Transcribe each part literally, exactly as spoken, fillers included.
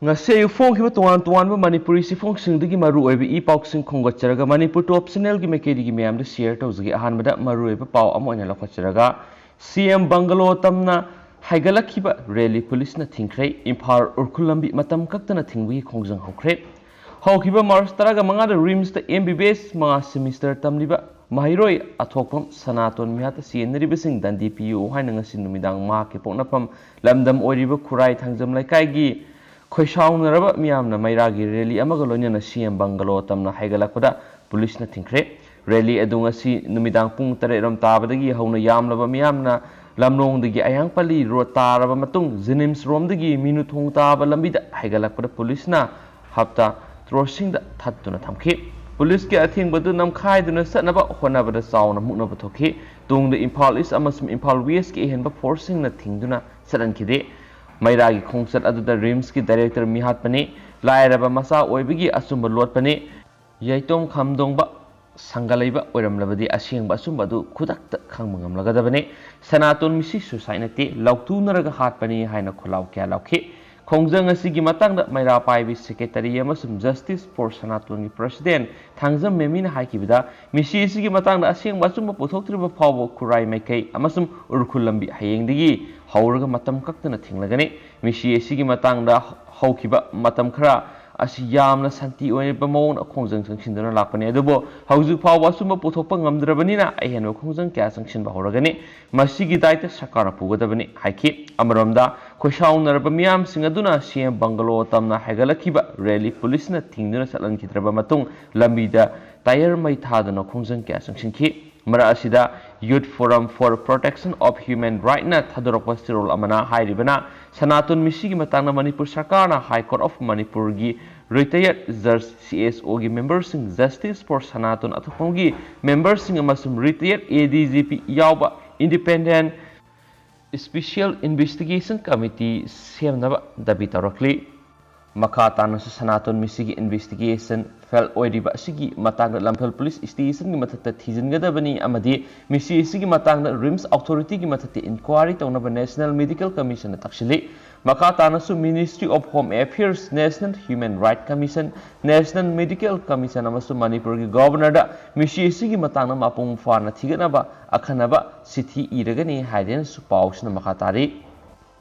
ꯉꯁꯤ ꯑꯌꯨꯛ ꯐꯣꯡꯈꯤꯕ ꯇꯣꯉꯥꯟ ꯇꯣꯉꯥꯟꯕ ꯃꯅꯤꯄꯨꯔꯤ ꯆꯦꯐꯣꯡꯁꯤꯡꯗꯒꯤ ꯃꯔꯨꯑꯣꯏꯕ ꯏ ꯄꯥꯎꯁꯤꯡ ꯈꯣꯝꯒꯠꯆꯔꯒ ꯃꯅꯤꯄꯨꯔ ꯇꯣꯞ ꯆꯦꯅꯦꯜꯒꯤ ꯃꯥꯏꯀꯩꯗꯒꯤ ꯃꯌꯥꯝꯗ ꯁꯤꯌꯔ ꯇꯧꯖꯒꯦ꯫ ꯑꯍꯥꯟꯕꯗ ꯃꯔꯨꯑꯣꯏꯕ ꯄꯥꯎ ꯑꯃ ꯑꯣꯏꯅ ꯂꯧꯈꯠꯆꯔꯒ, ꯁꯤ ꯑꯦꯝ ꯕꯪꯒꯂꯣ ꯇꯝꯅ ꯍꯥꯏꯒꯠꯂꯛꯈꯤꯕ ꯔꯦꯂꯤ ꯄꯨꯂꯤꯁꯅ ꯊꯤꯡꯈ꯭ꯔꯦ꯫ ꯏꯝꯐꯥꯜ ꯎꯔꯈꯨꯜ ꯂꯝꯕꯤ ꯃꯇꯝ ꯀꯛꯇꯅ ꯊꯤꯡꯕꯒꯤ ꯈꯣꯡꯖꯪ ꯍꯧꯈ꯭ꯔꯦ꯫ ꯍꯧꯈꯤꯕ ꯃꯥꯔꯆ ꯇꯔꯥꯃꯉꯥꯗ ꯔꯤꯝꯁꯇ ꯑꯦꯝ ꯕꯤ ꯕꯤ ꯑꯦꯁ ꯃꯉꯥ ꯁꯦꯃꯤꯁꯇꯔ ꯇꯝꯂꯤꯕ ꯃꯍꯩꯔꯣꯏ ꯑꯊꯣꯛꯄꯝ ꯁꯅꯥꯇꯣꯟ ꯃꯤꯍꯥꯠꯇ ꯆꯦꯟꯅꯔꯤꯕꯁꯤꯡ ꯗꯟꯗꯤ ꯄꯤꯌꯨ ꯍꯥꯏꯅ ꯉꯁꯤ ꯅꯨꯃꯤꯗꯥꯡ ꯃꯍꯥꯛꯀꯤ ꯄꯣꯛꯅꯐꯝ ꯂꯝꯗꯝ ꯑꯣꯏꯔꯤꯕ ꯈꯨꯔꯥꯏ ꯊꯥꯡꯖꯝ ꯂꯩꯀꯥꯏꯒꯤ ꯈꯣꯏꯁꯥꯎꯅꯔꯕ ꯃꯤꯌꯥꯝꯅ ꯃꯩꯔꯥꯒꯤ ꯔꯦꯂꯤ ꯑꯃꯒ ꯂꯣꯏꯅꯅ ꯁꯤ ꯑꯦꯝ ꯕꯪꯒꯂꯣ ꯇꯝꯅ ꯍꯥꯏꯒꯠꯂꯛꯄꯗ ꯄꯨꯂꯤꯁꯅ ꯊꯤꯡꯈ꯭ꯔꯦ꯫ ꯔꯦꯂꯤ ꯑꯗꯨ ꯉꯁꯤ ꯅꯨꯃꯤꯗꯥꯡ ꯄꯨꯡ ꯇꯔꯦꯠ ꯔꯣꯝ ꯇꯥꯕꯗꯒꯤ ꯍꯧꯅ ꯌꯥꯝꯂꯕ ꯃꯤꯌꯥꯝꯅ ꯂꯝꯂꯣꯡꯗꯒꯤ ꯑꯌꯥꯡꯄꯜꯂꯤ ꯔꯣꯗ ꯇꯥꯔꯕ ꯃꯇꯨꯡ ꯖꯦꯅꯤꯝꯁ ꯔꯣꯝꯗꯒꯤ ꯃꯤꯅꯨ ꯊꯣꯡ ꯇꯥꯕ ꯂꯝꯕꯤꯗ ꯍꯥꯏꯒꯠꯂꯛꯄꯗ ꯄꯨꯂꯤꯁꯅ ꯍꯞꯇꯥ ꯇ꯭ꯔꯣꯁꯤꯡꯗ ꯊꯠꯇꯨꯅ ꯊꯝꯈꯤ꯫ ꯄꯨꯂꯤꯁꯀꯤ ꯑꯊꯤꯡꯕꯗꯨ ꯅꯝꯈꯥꯏꯗꯨꯅ ꯆꯠꯅꯕ ꯍꯣꯠꯅꯕꯗ ꯆꯥꯎꯅ ꯃꯨꯛꯅꯕ ꯊꯣꯛꯈꯤ꯫ ꯇꯨꯡꯗ ꯏꯝꯐꯥꯜ ꯏꯁ ꯑꯃꯁꯨꯡ ꯏꯝꯐꯥꯜ ꯋꯦꯁꯀꯤ ꯑꯍꯦꯟꯕ ꯐꯣꯔꯁꯁꯤꯡꯅ ꯊꯤꯡꯗꯨꯅ ꯆꯠꯍꯟꯈꯤꯗꯦ꯫ ꯃꯩꯔꯥꯒꯤ ꯈꯣꯡꯆꯠ ꯑꯗꯨꯗ ꯔꯤꯝꯁꯀꯤ ꯗꯥꯏꯔꯦꯛꯇꯔ ꯃꯤꯍꯥꯠꯄꯅꯤ, ꯂꯥꯏꯔꯕ ꯃꯆꯥ ꯑꯣꯏꯕꯒꯤ ꯑꯆꯨꯝꯕ ꯂꯣꯠꯄꯅꯤ, ꯌꯥꯏꯇꯣꯝ ꯈꯥꯝꯗꯣꯡꯕ ꯁꯪꯒ ꯂꯩꯕ ꯑꯣꯏꯔꯝꯂꯕꯗꯤ ꯑꯁꯦꯡꯕ ꯑꯆꯨꯝꯕ ꯑꯗꯨ ꯈꯨꯗꯛꯇ ꯈꯪꯕ ꯉꯝꯂꯒꯗꯕꯅꯤ꯫ ꯁꯅꯥꯇꯣꯟ ꯃꯤꯁꯤ ꯁꯨꯁꯥꯏꯠ ꯅꯠꯇꯦ, ꯂꯥꯎꯊꯨꯅꯔꯒ ꯍꯥꯠꯄꯅꯤ ꯍꯥꯏꯅ ꯈꯣꯜꯂꯥꯎ ꯀꯌꯥ ꯂꯥꯎꯈꯤ꯫ ꯈꯣꯡꯖꯪ ꯑꯁꯤꯒꯤ ꯃꯇꯥꯡꯗ ꯃꯩꯔꯥ ꯄꯥꯏꯕꯤ ꯁꯦꯀ꯭ꯔꯦꯇꯔꯤ ꯑꯃꯁꯨꯡ ꯖꯁꯇꯤꯁ ꯐꯣꯔ ꯁꯅꯥꯇꯣꯟꯒꯤ ꯄ꯭ꯔꯁꯤꯗꯦꯟ ꯊꯥꯡꯖꯝ ꯃꯦꯃꯤꯅ ꯍꯥꯏꯈꯤꯕꯗ, ꯃꯤꯁꯤ ꯑꯁꯤꯒꯤ ꯃꯇꯥꯡꯗ ꯑꯁꯦꯡꯕ ꯑꯆꯨꯝꯕ ꯄꯨꯊꯣꯛꯇ꯭ꯔꯤꯕ ꯐꯥꯎꯕ ꯈꯨꯔꯥꯏ ꯃꯥꯏꯀꯩ ꯑꯃꯁꯨꯡ ꯎꯔꯈꯨꯜ ꯂꯝꯕꯤ ꯍꯌꯦꯡꯗꯒꯤ ꯍꯧꯔꯒ ꯃꯇꯝ ꯀꯛꯇꯅ ꯊꯤꯡꯂꯒꯅꯤ꯫ ꯃꯤꯁꯤ ꯑꯁꯤꯒꯤ ꯃꯇꯥꯡꯗ ꯍꯧꯈꯤꯕ ꯃꯇꯝ ꯈꯔ ꯑꯁꯤ ꯌꯥꯝꯅ ꯁꯥꯟꯇꯤ ꯑꯣꯏꯕ ꯃꯑꯣꯡꯗ ꯈꯣꯡꯖꯪ ꯆꯪꯁꯤꯟꯗꯨꯅ ꯂꯥꯛꯄꯅꯤ, ꯑꯗꯨꯕꯨ ꯍꯧꯖꯤꯛ ꯐꯥꯎꯕ ꯑꯆꯨꯝꯕ ꯄꯨꯊꯣꯛꯄ ꯉꯝꯗ꯭ꯔꯕꯅꯤꯅ ꯑꯍꯦꯟꯕ ꯈꯣꯡꯖꯪ ꯀꯌꯥ ꯆꯪꯁꯤꯟꯕ ꯍꯧꯔꯒꯅꯤ꯫ ꯃꯁꯤꯒꯤ ꯗꯥꯏꯇ ꯁꯔꯀꯥꯔꯅ ꯄꯨꯒꯗꯕꯅꯤ ꯍꯥꯏꯈꯤ꯫ ꯑꯃꯔꯣꯝꯗ, ꯈꯣꯏꯁꯥꯎꯅꯔꯕ ꯃꯤꯌꯥꯝꯁꯤꯡ ꯑꯗꯨꯅ ꯁꯤ ꯑꯦꯝ ꯕꯪꯒꯂꯣ ꯇꯝꯅ ꯍꯥꯏꯒꯠꯂꯛꯈꯤꯕ ꯔꯦꯂꯤ ꯄꯨꯂꯤꯁꯅ ꯊꯤꯡꯗꯨꯅ ꯆꯠꯍꯟꯈꯤꯗ꯭ꯔꯕ ꯃꯇꯨꯡ ꯂꯝꯕꯤꯗ ꯇꯥꯌꯔ ꯃꯩ ꯊꯥꯗꯨꯅ ꯈꯣꯡꯖꯪ ꯀꯌꯥ ꯆꯪꯁꯤꯟꯈꯤ꯫ ꯃꯔꯛ ꯑꯁꯤꯗ Youth Forum for Protection of Human Rightꯅ ꯊꯥꯗꯣꯔꯛꯄ ꯆꯦꯔꯣꯜ ꯑꯃꯅ ꯍꯥꯏꯔꯤꯕꯅ, ꯁꯅꯥꯇꯣꯟ ꯃꯤꯁꯤꯒꯤ ꯃꯇꯥꯡꯗ ꯃꯅꯤꯄꯨꯔ ꯁꯔꯀꯥꯔꯅ High Court of ꯃꯅꯤꯄꯨꯔꯒꯤ ꯔꯤꯇꯥꯌꯔꯗ ꯖꯖ, ꯁꯤ ꯑꯦꯁ ꯑꯣꯒꯤ ꯃꯦꯝꯕꯔꯁꯤꯡ, ꯖꯁꯇꯤꯁ ꯐꯣꯔ ꯁꯅꯥꯇꯣꯟ ꯑꯊꯣꯛꯐꯝꯒꯤ ꯃꯦꯝꯕꯔꯁꯤꯡ ꯑꯃꯁꯨꯡ ꯔꯤꯇꯥꯌꯔꯗ ꯑꯦ ꯗꯤ ꯖꯤ ꯄꯤ ꯌꯥꯎꯕ ꯏꯟꯗꯤꯄꯦꯟꯗꯦꯟꯠ ꯁ꯭ꯄꯦꯁꯤꯌꯦꯜ ꯏꯟꯚꯦꯁꯇꯤꯒꯦꯁꯟ ꯀꯃꯤꯇꯤ ꯁꯦꯝꯅꯕ ꯗꯥꯕꯤ ꯇꯧꯔꯛꯂꯤ꯫ ꯃꯈꯥ ꯇꯥꯅꯁꯨ ꯁꯅꯥꯇꯣꯟ ꯃꯤꯁꯤꯒꯤ ꯏꯟꯚꯦꯁꯇꯤꯒꯦꯁꯟ ꯐꯦꯜ ꯑꯣꯏꯔꯤꯕ ꯑꯁꯤꯒꯤ ꯃꯇꯥꯡꯗ ꯂꯝꯐꯦꯜ ꯄꯨꯂꯤꯁ ꯁ꯭ꯇꯦꯁꯟꯒꯤ ꯃꯊꯛꯇ ꯊꯤꯖꯤꯟꯒꯗꯕꯅꯤ ꯑꯃꯗꯤ ꯃꯤꯁꯤ ꯑꯁꯤꯒꯤ ꯃꯇꯥꯡꯗ ꯔꯤꯝꯁ ꯑꯣꯊꯣꯔꯤꯇꯤꯒꯤ ꯃꯊꯛꯇ ꯏꯟꯀ꯭ꯋꯥꯏꯔꯤ ꯇꯧꯅꯕ ꯅꯦꯁꯅꯦꯜ ꯃꯦꯗꯤꯀꯦꯜ ꯀꯃꯤꯁꯟꯅ ꯇꯛꯁꯤꯜꯂꯤ꯫ ꯃꯈꯥ ꯇꯥꯅꯁꯨ Ministry of Home Affairs, National Human Right Commission, National Medical Commission ꯑꯃꯁꯨꯡ ꯃꯅꯤꯄꯨꯔꯒꯤ ꯒꯣꯚꯔꯅꯔꯗ ꯃꯤꯁꯤ ꯑꯁꯤꯒꯤ ꯃꯇꯥꯡꯗ ꯃꯄꯨꯡ ꯐꯥꯅ ꯊꯤꯒꯠꯅꯕ ꯑꯈꯟꯅꯕ ꯆꯤꯊꯤ ꯏꯔꯒꯅꯤ ꯍꯥꯏꯗꯨꯅꯁꯨ ꯄꯥꯎꯁꯤꯅ ꯃꯈꯥ ꯇꯥꯔꯤ꯫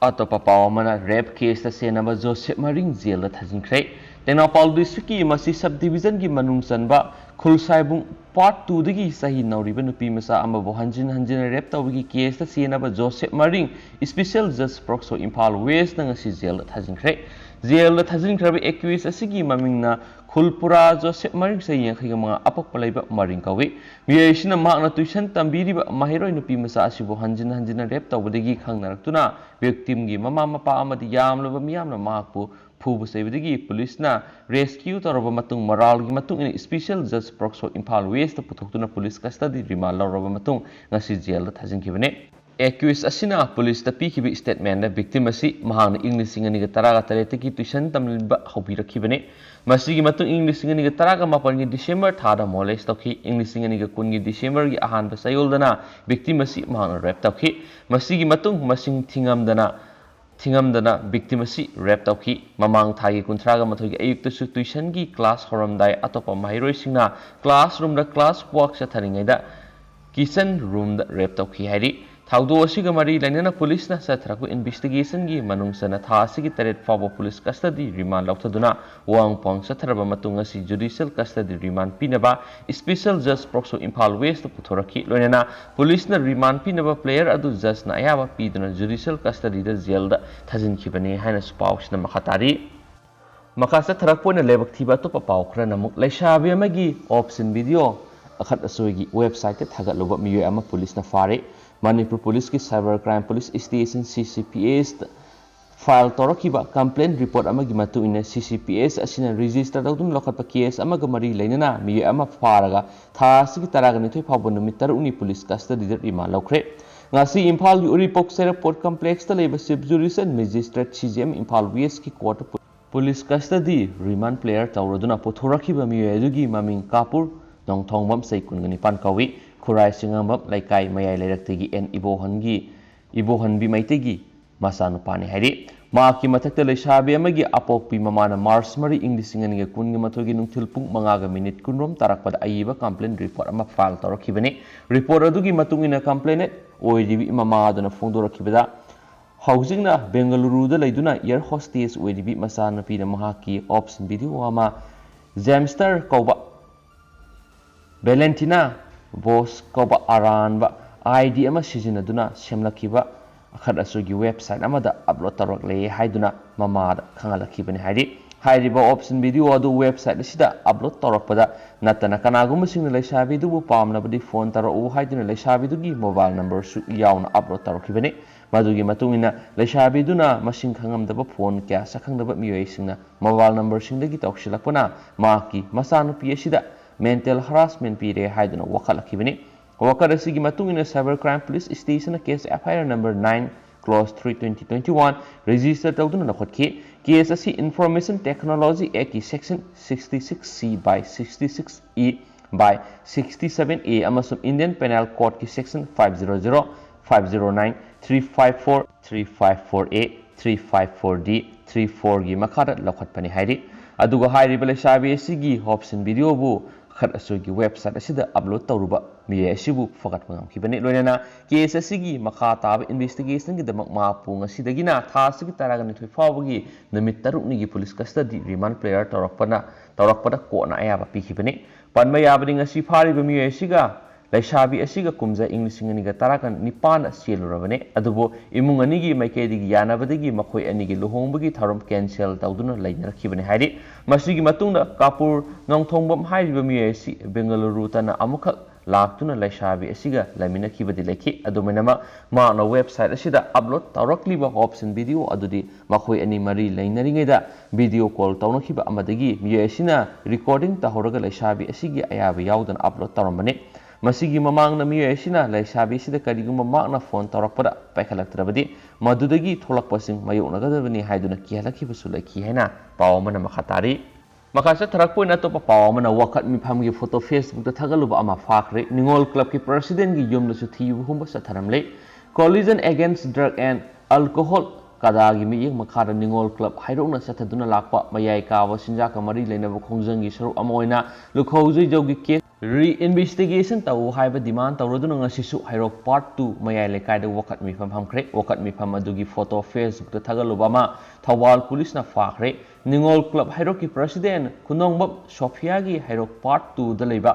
ꯑꯇꯣꯞꯄ ꯄꯥꯎ ꯑꯃꯅ, ꯔꯦꯞ ꯀꯦꯁꯇ ꯆꯦꯟꯅꯕ ꯖꯣꯁꯦꯞ ꯃꯔꯤꯡ ꯖꯦꯜꯗ ꯊꯥꯖꯤꯟꯈ꯭ꯔꯦ꯫ ꯇꯦꯡꯅꯧꯄꯥꯜ ꯗꯤꯁꯇ꯭ꯔꯤꯛꯀꯤ ꯃꯁꯤ ꯁꯕ ꯗꯤꯕꯤꯖꯟꯒꯤ ꯃꯅꯨꯡ ꯆꯟꯕ ꯈꯨꯜꯁꯥꯏꯕꯨꯡ ꯄꯥꯔꯠ ꯇꯨꯗꯒꯤ ꯆꯍꯤ ꯅꯧꯔꯤꯕ ꯅꯨꯄꯤ ꯃꯆꯥ ꯑꯃꯕꯨ ꯍꯟꯖꯤꯟ ꯍꯟꯖꯤꯟꯅ ꯔꯦꯞ ꯇꯧꯕꯒꯤ ꯀꯦꯁꯇ ꯆꯦꯟꯅꯕ ꯖꯣꯁꯦꯞ ꯃꯔꯤꯡ ꯏꯁꯄꯤꯁꯦꯜ ꯖꯁ ꯄꯣꯛꯁꯣ ꯏꯝꯐꯥꯜ ꯋꯦꯁꯅ ꯉꯁꯤ ꯖꯦꯜꯗ ꯊꯥꯖꯤꯟꯈ꯭ꯔꯦ꯫ ꯖꯦꯜꯗ ꯊꯥꯖꯤꯟꯈ꯭ꯔꯕ ꯑꯦꯀ꯭ꯌꯨꯁ ꯑꯁꯤꯒꯤ ꯃꯃꯤꯡꯅ ꯈꯨꯜꯄꯨꯔꯥ ꯖꯣꯁꯦꯞ ꯃꯔꯤꯡ, ꯆꯍꯤ ꯌꯥꯡꯈꯩꯒ ꯃꯉꯥ, ꯑꯄꯣꯛꯄ ꯂꯩꯕ ꯃꯔꯤꯡ ꯀꯧꯏ꯫ ꯃꯤꯑꯣꯏ ꯑꯁꯤꯅ ꯃꯍꯥꯛꯅ ꯇ꯭ꯌꯨꯁꯟ ꯇꯝꯕꯤꯔꯤꯕ ꯃꯍꯩꯔꯣꯏ ꯅꯨꯄꯤ ꯃꯆꯥ ꯑꯁꯤꯕꯨ ꯍꯟꯖꯤꯟ ꯍꯟꯖꯤꯟꯅ ꯔꯦꯞ ꯇꯧꯕꯗꯒꯤ ꯈꯪꯅꯔꯛꯇꯨꯅ ꯚꯤꯛꯇꯤꯝꯒꯤ ꯃꯃꯥ ꯃꯄꯥ ꯑꯃꯗꯤ ꯌꯥꯝꯂꯕ ꯃꯤꯌꯥꯝꯅ ꯃꯍꯥꯛꯄꯨ ꯐꯨꯕ ꯆꯩꯕꯗꯒꯤ ꯄꯨꯂꯤꯁꯅ ꯔꯦꯁꯀ꯭ꯌꯨ ꯇꯧꯔꯕ ꯃꯇꯨꯡ ꯃꯔꯥꯜꯒꯤ ꯃꯇꯨꯡ ꯏꯟꯅ ꯏꯁꯄꯤꯁꯦꯜ ꯖꯁ ꯄꯣꯛꯁꯣ ꯏꯝꯐꯥꯜ ꯋꯦꯁꯇ ꯄꯨꯊꯣꯛꯇꯨꯅ ꯄꯨꯂꯤꯁ ꯀꯁꯇꯗꯤ ꯔꯤꯃꯥꯟ ꯂꯧꯔꯕ ꯃꯇꯨꯡ ꯉꯁꯤ ꯖꯦꯜꯗ ꯊꯥꯖꯤꯟꯈꯤꯕꯅꯤ꯫ ꯑꯦꯀ꯭ꯌꯨꯁ ꯑꯁꯤꯅ ꯄꯨꯂꯤꯁꯇ ꯄꯤꯈꯤꯕ ꯁ꯭ꯇꯦꯠꯃꯦꯟꯗ ꯚꯤꯛꯇꯤꯝ ꯑꯁꯤ ꯃꯍꯥꯛꯅ ꯏꯪ ꯂꯤꯁꯤꯡ ꯑꯅꯤꯒ ꯇꯔꯥꯒ ꯇꯔꯦꯠꯇꯒꯤ ꯇ꯭ꯌꯨꯁꯟ ꯇꯝꯕ ꯍꯧꯕꯤꯔꯛꯈꯤꯕꯅꯤ꯫ ꯃꯁꯤꯒꯤ ꯃꯇꯨꯡ ꯏꯪ ꯂꯤꯁꯤꯡ ꯑꯅꯤꯒ ꯇꯔꯥꯒ ꯃꯥꯄꯟꯒꯤ ꯗꯤꯁꯦꯝꯕꯔ ꯊꯥꯗ ꯃꯣꯂꯦꯁ ꯇꯧꯈꯤ꯫ ꯏꯪ ꯂꯤꯁꯤꯡ ꯑꯅꯤꯒ ꯀꯨꯟꯒꯤ ꯗꯤꯁꯦꯝꯕꯔꯒꯤ ꯑꯍꯥꯟꯕ ꯆꯌꯣꯜꯗꯅ ꯚꯤꯛꯇꯤꯝ ꯑꯁꯤ ꯃꯍꯥꯛꯅ ꯔꯦꯞ ꯇꯧꯈꯤ꯫ ꯃꯁꯤꯒꯤ ꯃꯇꯨꯡ ꯃꯁꯤꯡ ꯊꯤꯉꯝꯗꯅ ꯊꯤꯉꯝꯗꯅ ꯚꯤꯛꯇꯤꯝ ꯑꯁꯤ ꯔꯦꯞ ꯇꯧꯈꯤ꯫ ꯃꯃꯥꯡ ꯊꯥꯒꯤ ꯀꯨꯟꯊ꯭ꯔꯥꯒ ꯃꯥꯊꯣꯏꯒꯤ ꯑꯌꯨꯛꯇꯁꯨ ꯇ꯭ꯌꯨꯁꯟꯒꯤ ꯀ꯭ꯂꯥꯁ ꯍꯧꯔꯝꯗꯥꯏ ꯑꯇꯣꯞꯄ ꯃꯍꯩꯔꯣꯏꯁꯤꯡꯅ ꯀ꯭ꯂꯥꯁꯔꯨꯝꯗ ꯀ꯭ꯂꯥꯁ ꯋꯥꯔꯛ ꯆꯠꯊꯔꯤꯉꯩꯗ ꯀꯤꯆꯟ ꯔꯨꯝꯗ ꯔꯦꯞ ꯇꯧꯈꯤ ꯍꯥꯏꯔꯤ꯫ ꯊꯧꯗꯣꯛ ꯑꯁꯤꯒ ꯃꯔꯤ ꯂꯩꯅꯅ ꯄꯨꯂꯤꯁꯅ ꯆꯠꯊꯔꯛꯄ ꯏꯟꯚꯦꯁꯇꯤꯒꯦꯁꯟꯒꯤ ꯃꯅꯨꯡ ꯆꯟꯅ ꯊꯥ ꯑꯁꯤꯒꯤ ꯇꯔꯦꯠ ꯐꯥꯎꯕ ꯄꯨꯂꯤꯁ ꯀꯁꯇꯗꯤ ꯔꯤꯃꯥꯟ ꯂꯧꯊꯗꯨꯅ ꯋꯥꯍꯪ ꯄꯥꯎꯍꯪ ꯆꯠꯊꯔꯕ ꯃꯇꯨꯡ ꯉꯁꯤ ꯖꯨꯗꯤꯁꯤꯌꯦꯜ ꯀꯁꯇꯗꯤ ꯔꯤꯃꯥꯟ ꯄꯤꯅꯕ ꯏꯁꯄꯤꯁꯦꯜ ꯖꯁ ꯄꯣꯛꯁꯣ ꯏꯝꯐꯥꯜ ꯋꯦꯁꯇ ꯄꯨꯊꯣꯔꯛꯈꯤ꯫ ꯂꯣꯏꯅꯅ ꯄꯨꯂꯤꯁꯅ ꯔꯤꯃꯥꯟ ꯄꯤꯅꯕ ꯄ꯭ꯂꯦꯌꯔ ꯑꯗꯨ ꯖꯁꯅ ꯑꯌꯥꯕ ꯄꯤꯗꯨꯅ ꯖꯨꯗꯤꯁꯤꯌꯦꯜ ꯀꯁꯇꯗꯤꯗ ꯖꯦꯜꯗ ꯊꯥꯖꯤꯟꯈꯤꯕꯅꯤ ꯍꯥꯏꯅꯁꯨ ꯄꯥꯎꯁꯤꯅ ꯃꯈꯥ ꯇꯥꯔꯤ꯫ ꯃꯈꯥ ꯆꯠꯊꯔꯛꯄ ꯑꯣꯏꯅ ꯂꯥꯏꯕꯛ ꯊꯤꯕ ꯑꯇꯣꯞꯄ ꯄꯥꯎ ꯈꯔꯅ ꯑꯃꯨꯛ ꯂꯩꯁꯥꯕꯤ ꯑꯃꯒꯤ ꯑꯣꯞꯁꯟ ꯚꯤꯗꯤꯑꯣ ꯑꯈꯠ ꯑꯁꯣꯏꯒꯤ ꯋꯦꯕꯁꯥꯏꯠꯇ ꯊꯥꯒꯠꯂꯨꯕ ꯃꯤꯑꯣꯏ ꯑꯃ ꯄꯨꯂꯤꯁꯅ ꯐꯥꯔꯦ꯫ ꯃꯅꯤꯄꯨꯔ ꯄꯨꯂꯤꯁꯀꯤ ꯁꯥꯏꯕꯔ ꯀ꯭ꯔꯥꯏꯝ ꯄꯨꯂꯤꯁ ꯁ꯭ꯇꯦꯁꯟ, ꯁꯤ ꯁꯤ ꯄꯤ ꯑꯦꯁꯇ ꯐꯥꯏꯜ ꯇꯧꯔꯛꯈꯤꯕ ꯀꯝꯄ꯭ꯂꯦꯟ ꯔꯤꯄꯣꯔꯠ ꯑꯃꯒꯤ ꯃꯇꯨꯡ ꯏꯟꯅ, ꯁꯤ ꯁꯤ ꯄꯤ ꯑꯦꯁ ꯑꯁꯤꯅ ꯔꯦꯖꯤꯁꯇꯔ ꯇꯧꯗꯨꯅ ꯂꯧꯈꯠꯄ ꯀꯦꯁ ꯑꯃꯒ ꯃꯔꯤ ꯂꯩꯅꯅ ꯃꯤꯑꯣꯏ ꯑꯃ ꯐꯥꯔꯒ ꯊꯥ ꯑꯁꯤꯒꯤ ꯇꯔꯥꯒ ꯅꯤꯊꯣꯏ ꯐꯥꯎꯕ ꯅꯨꯃꯤꯠ ꯇꯔꯨꯛꯅꯤ ꯄꯨꯂꯤꯁ ꯀꯁꯇꯗꯤꯗ ꯔꯤꯃꯥꯟ ꯂꯧꯈ꯭ꯔꯦ꯫ ꯉꯁꯤ ꯏꯝꯐꯥꯜꯒꯤ ꯎꯔꯤꯄꯣꯛ ꯁꯦꯔꯞ ꯀꯣꯔꯠ ꯀꯝꯄ꯭ꯂꯦꯛꯁꯇ ꯂꯩꯕ chief judicial magistrate, C J M, Imphal ꯋꯦꯁꯀꯤ ꯀꯣꯔꯠꯇ ꯄꯨ-, Police custody remand player ꯇꯧꯔꯗꯨꯅ ꯄꯨꯊꯣꯔꯛꯈꯤꯕ ꯃꯤꯑꯣꯏ ꯑꯗꯨꯒꯤ ꯃꯃꯤꯡ ꯀꯥꯄꯨꯔ ꯅꯣꯡꯊꯣꯡꯕꯝ, ꯆꯍꯤ ꯀꯨꯟꯒ ꯅꯤꯄꯥꯟ ꯀꯧꯏ꯫ ꯈꯨꯔꯥꯏ ꯁꯤꯡꯉꯥꯝꯕꯝ ꯂꯩꯀꯥꯏ ꯃꯌꯥꯏ ꯂꯩꯔꯛꯇꯒꯤ ꯑꯦꯟ ꯏꯕꯣꯍꯟꯒꯤ, ꯏꯕꯣꯍꯟꯕꯤ ꯃꯩꯇꯩꯒꯤ ꯃꯆꯥꯅꯨꯄꯥꯅꯤ ꯍꯥꯏꯔꯤ꯫ ꯃꯍꯥꯛꯀꯤ ꯃꯊꯛꯇ ꯂꯩꯁꯥꯕꯤ ꯑꯃꯒꯤ ꯑꯄꯣꯛꯄꯤ ꯃꯃꯥꯅ ꯃꯥꯔꯆ ꯃꯔꯤ, ꯏꯪ ꯂꯤꯁꯤꯡ ꯑꯅꯤꯒ ꯀꯨꯟꯒ ꯃꯥꯊꯣꯏꯒꯤ ꯅꯨꯡꯊꯤꯜ ꯄꯨꯡ ꯃꯉꯥꯒ ꯃꯤꯅꯤꯠ ꯀꯨꯟꯔꯣꯝ ꯇꯥꯔꯛꯄꯗ ꯑꯏꯕ complaint report ꯑꯃ file ꯇꯧꯔꯛꯈꯤꯕꯅꯤ꯫ Report ꯑꯗꯨꯒꯤ ꯃꯇꯨꯡ ꯏꯟꯅ complainant ꯑꯣꯏꯔꯤꯕꯤ ꯃꯃꯥ ꯑꯗꯨꯅ ꯐꯣꯡꯗꯣꯔꯛꯈꯤꯕꯗ, ꯍꯧꯖꯤꯛꯅ ꯕꯦꯡꯒꯂꯨꯔꯨꯗ ꯂꯩꯗꯨꯅ air hostess ꯑꯣꯏꯔꯤꯕꯤ ꯃꯆꯥꯅꯨꯄꯤꯅ ꯃꯍꯥꯛꯀꯤ obscene video ꯑꯃ ꯖꯦꯝꯁꯇꯔ ꯀꯧꯕ ꯚꯦꯂꯦꯟꯇꯤꯅꯥ ꯕꯣꯁ ꯀꯧꯕ ꯑꯔꯥꯟꯕ ID ꯑꯃ ꯁꯤꯖꯤꯟꯅꯗꯨꯅ ꯁꯦꯝꯂꯛꯈꯤꯕ ꯑꯈꯠ ꯑꯁꯨꯒꯤ website ꯑꯃꯗ upload ꯇꯧꯔꯛꯂꯦ ꯍꯥꯏꯗꯨꯅ ꯃꯃꯥꯗ ꯈꯪꯍꯜꯂꯛꯈꯤꯕꯅꯤ ꯍꯥꯏꯔꯤ꯫ ꯍꯥꯏꯔꯤꯕ obscene video ꯑꯗꯨ website ꯑꯁꯤꯗ upload ꯇꯧꯔꯛꯄꯗ ꯅꯠꯇꯅ ꯀꯅꯥꯒꯨꯝꯕꯁꯤꯡꯅ ꯂꯩꯁꯥꯕꯤꯗꯨꯕꯨ ꯄꯥꯝꯂꯕꯗꯤ phone ꯇꯧꯔꯛꯎ ꯍꯥꯏꯗꯨꯅ ꯂꯩꯁꯥꯕꯤꯗꯨꯒꯤ mobile numberꯁꯨ ꯌꯥꯎꯅ upload ꯇꯧꯔꯛꯈꯤꯕꯅꯤ꯫ ꯃꯗꯨꯒꯤ ꯃꯇꯨꯡ ꯏꯟꯅ ꯂꯩꯁꯥꯕꯤꯗꯨꯅ ꯃꯁꯤꯡ ꯈꯪꯉꯝꯗꯕ phone ꯀꯌꯥ ꯁꯛꯈꯪꯗꯕ ꯃꯤꯑꯣꯏꯁꯤꯡꯅ mobile numberꯁꯤꯡꯗꯒꯤ ꯇꯧꯁꯤꯜꯂꯛꯄꯅ ꯃꯍꯥꯛꯀꯤ ꯃꯆꯥꯅꯨꯄꯤ ꯑꯁꯤꯗ mental harassment ꯄꯤꯔꯦ ꯍꯥꯏꯗꯨꯅ ꯋꯥꯀꯠꯂꯛꯈꯤꯕꯅꯤ꯫ ꯋꯥꯀꯠ ꯑꯁꯤꯒꯤ ꯃꯇꯨꯡ ꯏꯟꯅ Cyber Crime Police Stationꯅ case FIR number nine clause three twenty twenty-one register ꯇꯧꯗꯨꯅ ꯂꯧꯈꯠꯈꯤ꯫ Case ꯑꯁꯤ Information Technology Actꯀꯤ section sixty-six C by sixty-six E by sixty-seven A ꯑꯃꯁꯨꯡ Indian Penal Codeꯀꯤ section five zero zero, five zero nine, three five four, three five four A, three five four D, three fourꯒꯤ ꯃꯈꯥꯗ ꯂꯧꯈꯠꯄꯅꯤ ꯍꯥꯏꯔꯤ꯫ ꯑꯗꯨꯒ ꯍꯥꯏꯔꯤꯕ ꯂꯩꯁꯥꯕꯤ ꯑꯁꯤꯒꯤ obscene videoꯕꯨ ꯑꯈꯠ ꯑꯁꯨꯒꯤ website ꯑꯁꯤꯗ upload ꯇꯧꯔꯨꯕ ꯃꯤꯑꯣꯏ ꯑꯁꯤꯕꯨ ꯐꯒꯠꯄ ꯉꯝꯈꯤꯕꯅꯤ꯫ ꯂꯣꯏꯅꯅ case ꯑꯁꯤꯒꯤ ꯃꯈꯥ ꯇꯥꯕ investigationꯒꯤꯗꯃꯛ ꯃꯍꯥꯛꯄꯨ ꯉꯁꯤꯗꯒꯤꯅ ꯊꯥ ꯑꯁꯤꯒꯤ ꯇꯔꯥꯒ ꯅꯤꯊꯣꯏ ꯐꯥꯎꯕꯒꯤ ꯅꯨꯃꯤꯠ ꯇꯔꯨꯛꯅꯤꯒꯤ police custody remand player ꯇꯧꯔꯛꯄꯅ, ꯇꯧꯔꯛꯄꯗ ꯀꯣꯟꯅ ꯑꯌꯥꯕ ꯄꯤꯈꯤꯕꯅꯤ꯫ ꯄꯟꯕ ꯌꯥꯕꯗꯤ ꯉꯁꯤ ꯐꯥꯔꯤꯕ ꯃꯤꯑꯣꯏ ꯑꯁꯤꯒ ꯂꯩꯁꯥꯕꯤ ꯑꯁꯤꯒ ꯀꯨꯝꯖꯥ ꯏꯪ ꯂꯤꯁꯤꯡ ꯑꯅꯤꯒ ꯇꯔꯥꯒ ꯅꯤꯄꯥꯟꯗ ꯆꯦꯜꯂꯨꯔꯕꯅꯤ꯫ ꯑꯗꯨꯕꯨ ꯏꯃꯨꯡ ꯑꯅꯤꯒꯤ ꯃꯥꯏꯀꯩꯗꯒꯤ ꯌꯥꯅꯕꯗꯒꯤ ꯃꯈꯣꯏ ꯑꯅꯤꯒꯤ ꯂꯨꯍꯣꯡꯕꯒꯤ ꯊꯧꯔꯝ cancel ꯇꯧꯗꯨꯅ ꯂꯩꯅꯔꯛꯈꯤꯕꯅꯤ ꯍꯥꯏꯔꯤ꯫ ꯃꯁꯤꯒꯤ ꯃꯇꯨꯡꯗ ꯀꯥꯄꯨꯔ ꯅꯣꯡꯊꯣꯡꯕꯝ ꯍꯥꯏꯔꯤꯕ ꯃꯤꯑꯣꯏ ꯑꯁꯤ ꯕꯦꯡꯒꯂꯨꯔꯨ ꯇꯅ ꯑꯃꯨꯛꯈꯛ ꯂꯥꯛꯇꯨꯅ ꯂꯩꯁꯥꯕꯤ ꯑꯁꯤꯒ ꯂꯩꯃꯤꯟꯅꯈꯤꯕꯗꯤ ꯂꯩꯈꯤ꯫ ꯑꯗꯨꯃꯥꯏꯅꯃꯛ ꯃꯍꯥꯛꯅ website ꯑꯁꯤꯗ upload ꯇꯧꯔꯛꯂꯤꯕ obscene video ꯑꯗꯨꯗꯤ ꯃꯈꯣꯏ ꯑꯅꯤ ꯃꯔꯤ ꯂꯩꯅꯔꯤꯉꯩꯗ video call ꯇꯧꯅꯈꯤꯕ ꯑꯃꯗꯒꯤ ꯃꯤꯑꯣꯏ ꯑꯁꯤꯅ recording ꯇꯧꯍꯧꯔꯒ ꯂꯩꯁꯥꯕꯤ ꯑꯁꯤꯒꯤ ꯑꯌꯥꯕ ꯌꯥꯎꯗꯅ upload ꯇꯧꯔꯝꯕꯅꯤ꯫ ꯃꯁꯤꯒꯤ ꯃꯃꯥꯡꯗ ꯃꯤꯑꯣꯏ ꯑꯁꯤꯅ ꯂꯩꯁꯥꯕꯤ ꯑꯁꯤꯗ ꯀꯔꯤꯒꯨꯝꯕ ꯃꯍꯥꯛꯅ ꯐꯣꯟ ꯇꯧꯔꯛꯄꯗ ꯄꯥꯏꯈꯠꯂꯛꯇ꯭ꯔꯕꯗꯤ ꯃꯗꯨꯗꯒꯤ ꯊꯣꯛꯂꯛꯄꯁꯤꯡ ꯃꯥꯌꯣꯛꯅꯒꯗꯕꯅꯤ ꯍꯥꯏꯗꯨꯅ ꯀꯤꯍꯜꯂꯛꯈꯤꯕꯁꯨ ꯂꯩꯈꯤ ꯍꯥꯏꯅ ꯄꯥꯎ ꯑꯃꯅ ꯃꯈꯥ ꯇꯥꯔꯤ꯫ ꯃꯈꯥ ꯆꯠꯊꯔꯛꯄ ꯑꯣꯏꯅ ꯑꯇꯣꯞꯄ ꯄꯥꯎ ꯑꯃꯅ ꯋꯥꯀꯠ ꯃꯤꯐꯝꯒꯤ ꯐꯣꯇꯣ Facebookꯇ ꯊꯥꯒꯠꯂꯨꯕ ꯑꯃ ꯐꯥꯈ꯭ꯔꯦ꯫ ꯅꯤꯉꯣꯜ clubꯀꯤ presidentꯒꯤ ꯌꯨꯝꯗꯁꯨ ꯊꯤꯕ ꯍꯨꯝꯕ ꯆꯠꯊꯔꯝꯂꯦ꯫ Coalition Against Drug and Alcohol, ꯀꯗꯥꯒꯤ ꯃꯤꯠꯌꯦꯡ ꯃꯈꯥꯗ ꯅꯤꯉꯣꯜ club ꯍꯥꯏꯗꯣꯛꯅ ꯆꯠꯊꯗꯨꯅ ꯂꯥꯛꯄ ꯃꯌꯥꯏ ꯀꯥꯕ ꯆꯤꯟꯖꯥꯛꯀ ꯃꯔꯤ ꯂꯩꯅꯕ ꯈꯣꯡꯖꯪꯒꯤ ꯁꯔꯨꯛ ꯑꯃ ꯑꯣꯏꯅ ꯂꯨꯈꯧꯖꯩꯖꯧꯒꯤ case reinvestigation ꯇꯧ ꯍꯥꯏꯕ demand ꯇꯧꯔꯗꯨꯅ ꯉꯁꯤꯁꯨ ꯍꯩꯔꯣꯛ Part two ꯃꯌꯥꯏ ꯂꯩꯀꯥꯏꯗ ꯋꯥꯀꯠ ꯃꯤꯐꯝ ꯐꯝꯈ꯭ꯔꯦ꯫ ꯋꯥꯀꯠ ꯃꯤꯐꯝ ꯑꯗꯨꯒꯤ ꯐꯣꯇꯣ Facebookꯇ ꯊꯥꯒꯠꯂꯨꯕ ꯑꯃ ꯊꯧꯕꯥꯜ ꯄꯨꯂꯤꯁꯅ ꯐꯥꯈ꯭ꯔꯦ꯫ ꯅꯤꯉꯣꯜ club ꯍꯩꯔꯣꯛꯀꯤ president ꯈꯨꯟꯗꯣꯡꯕꯝ ꯁꯣꯐꯤꯌꯥꯒꯤ ꯍꯩꯔꯣꯛ Part twoꯗ ꯂꯩꯕ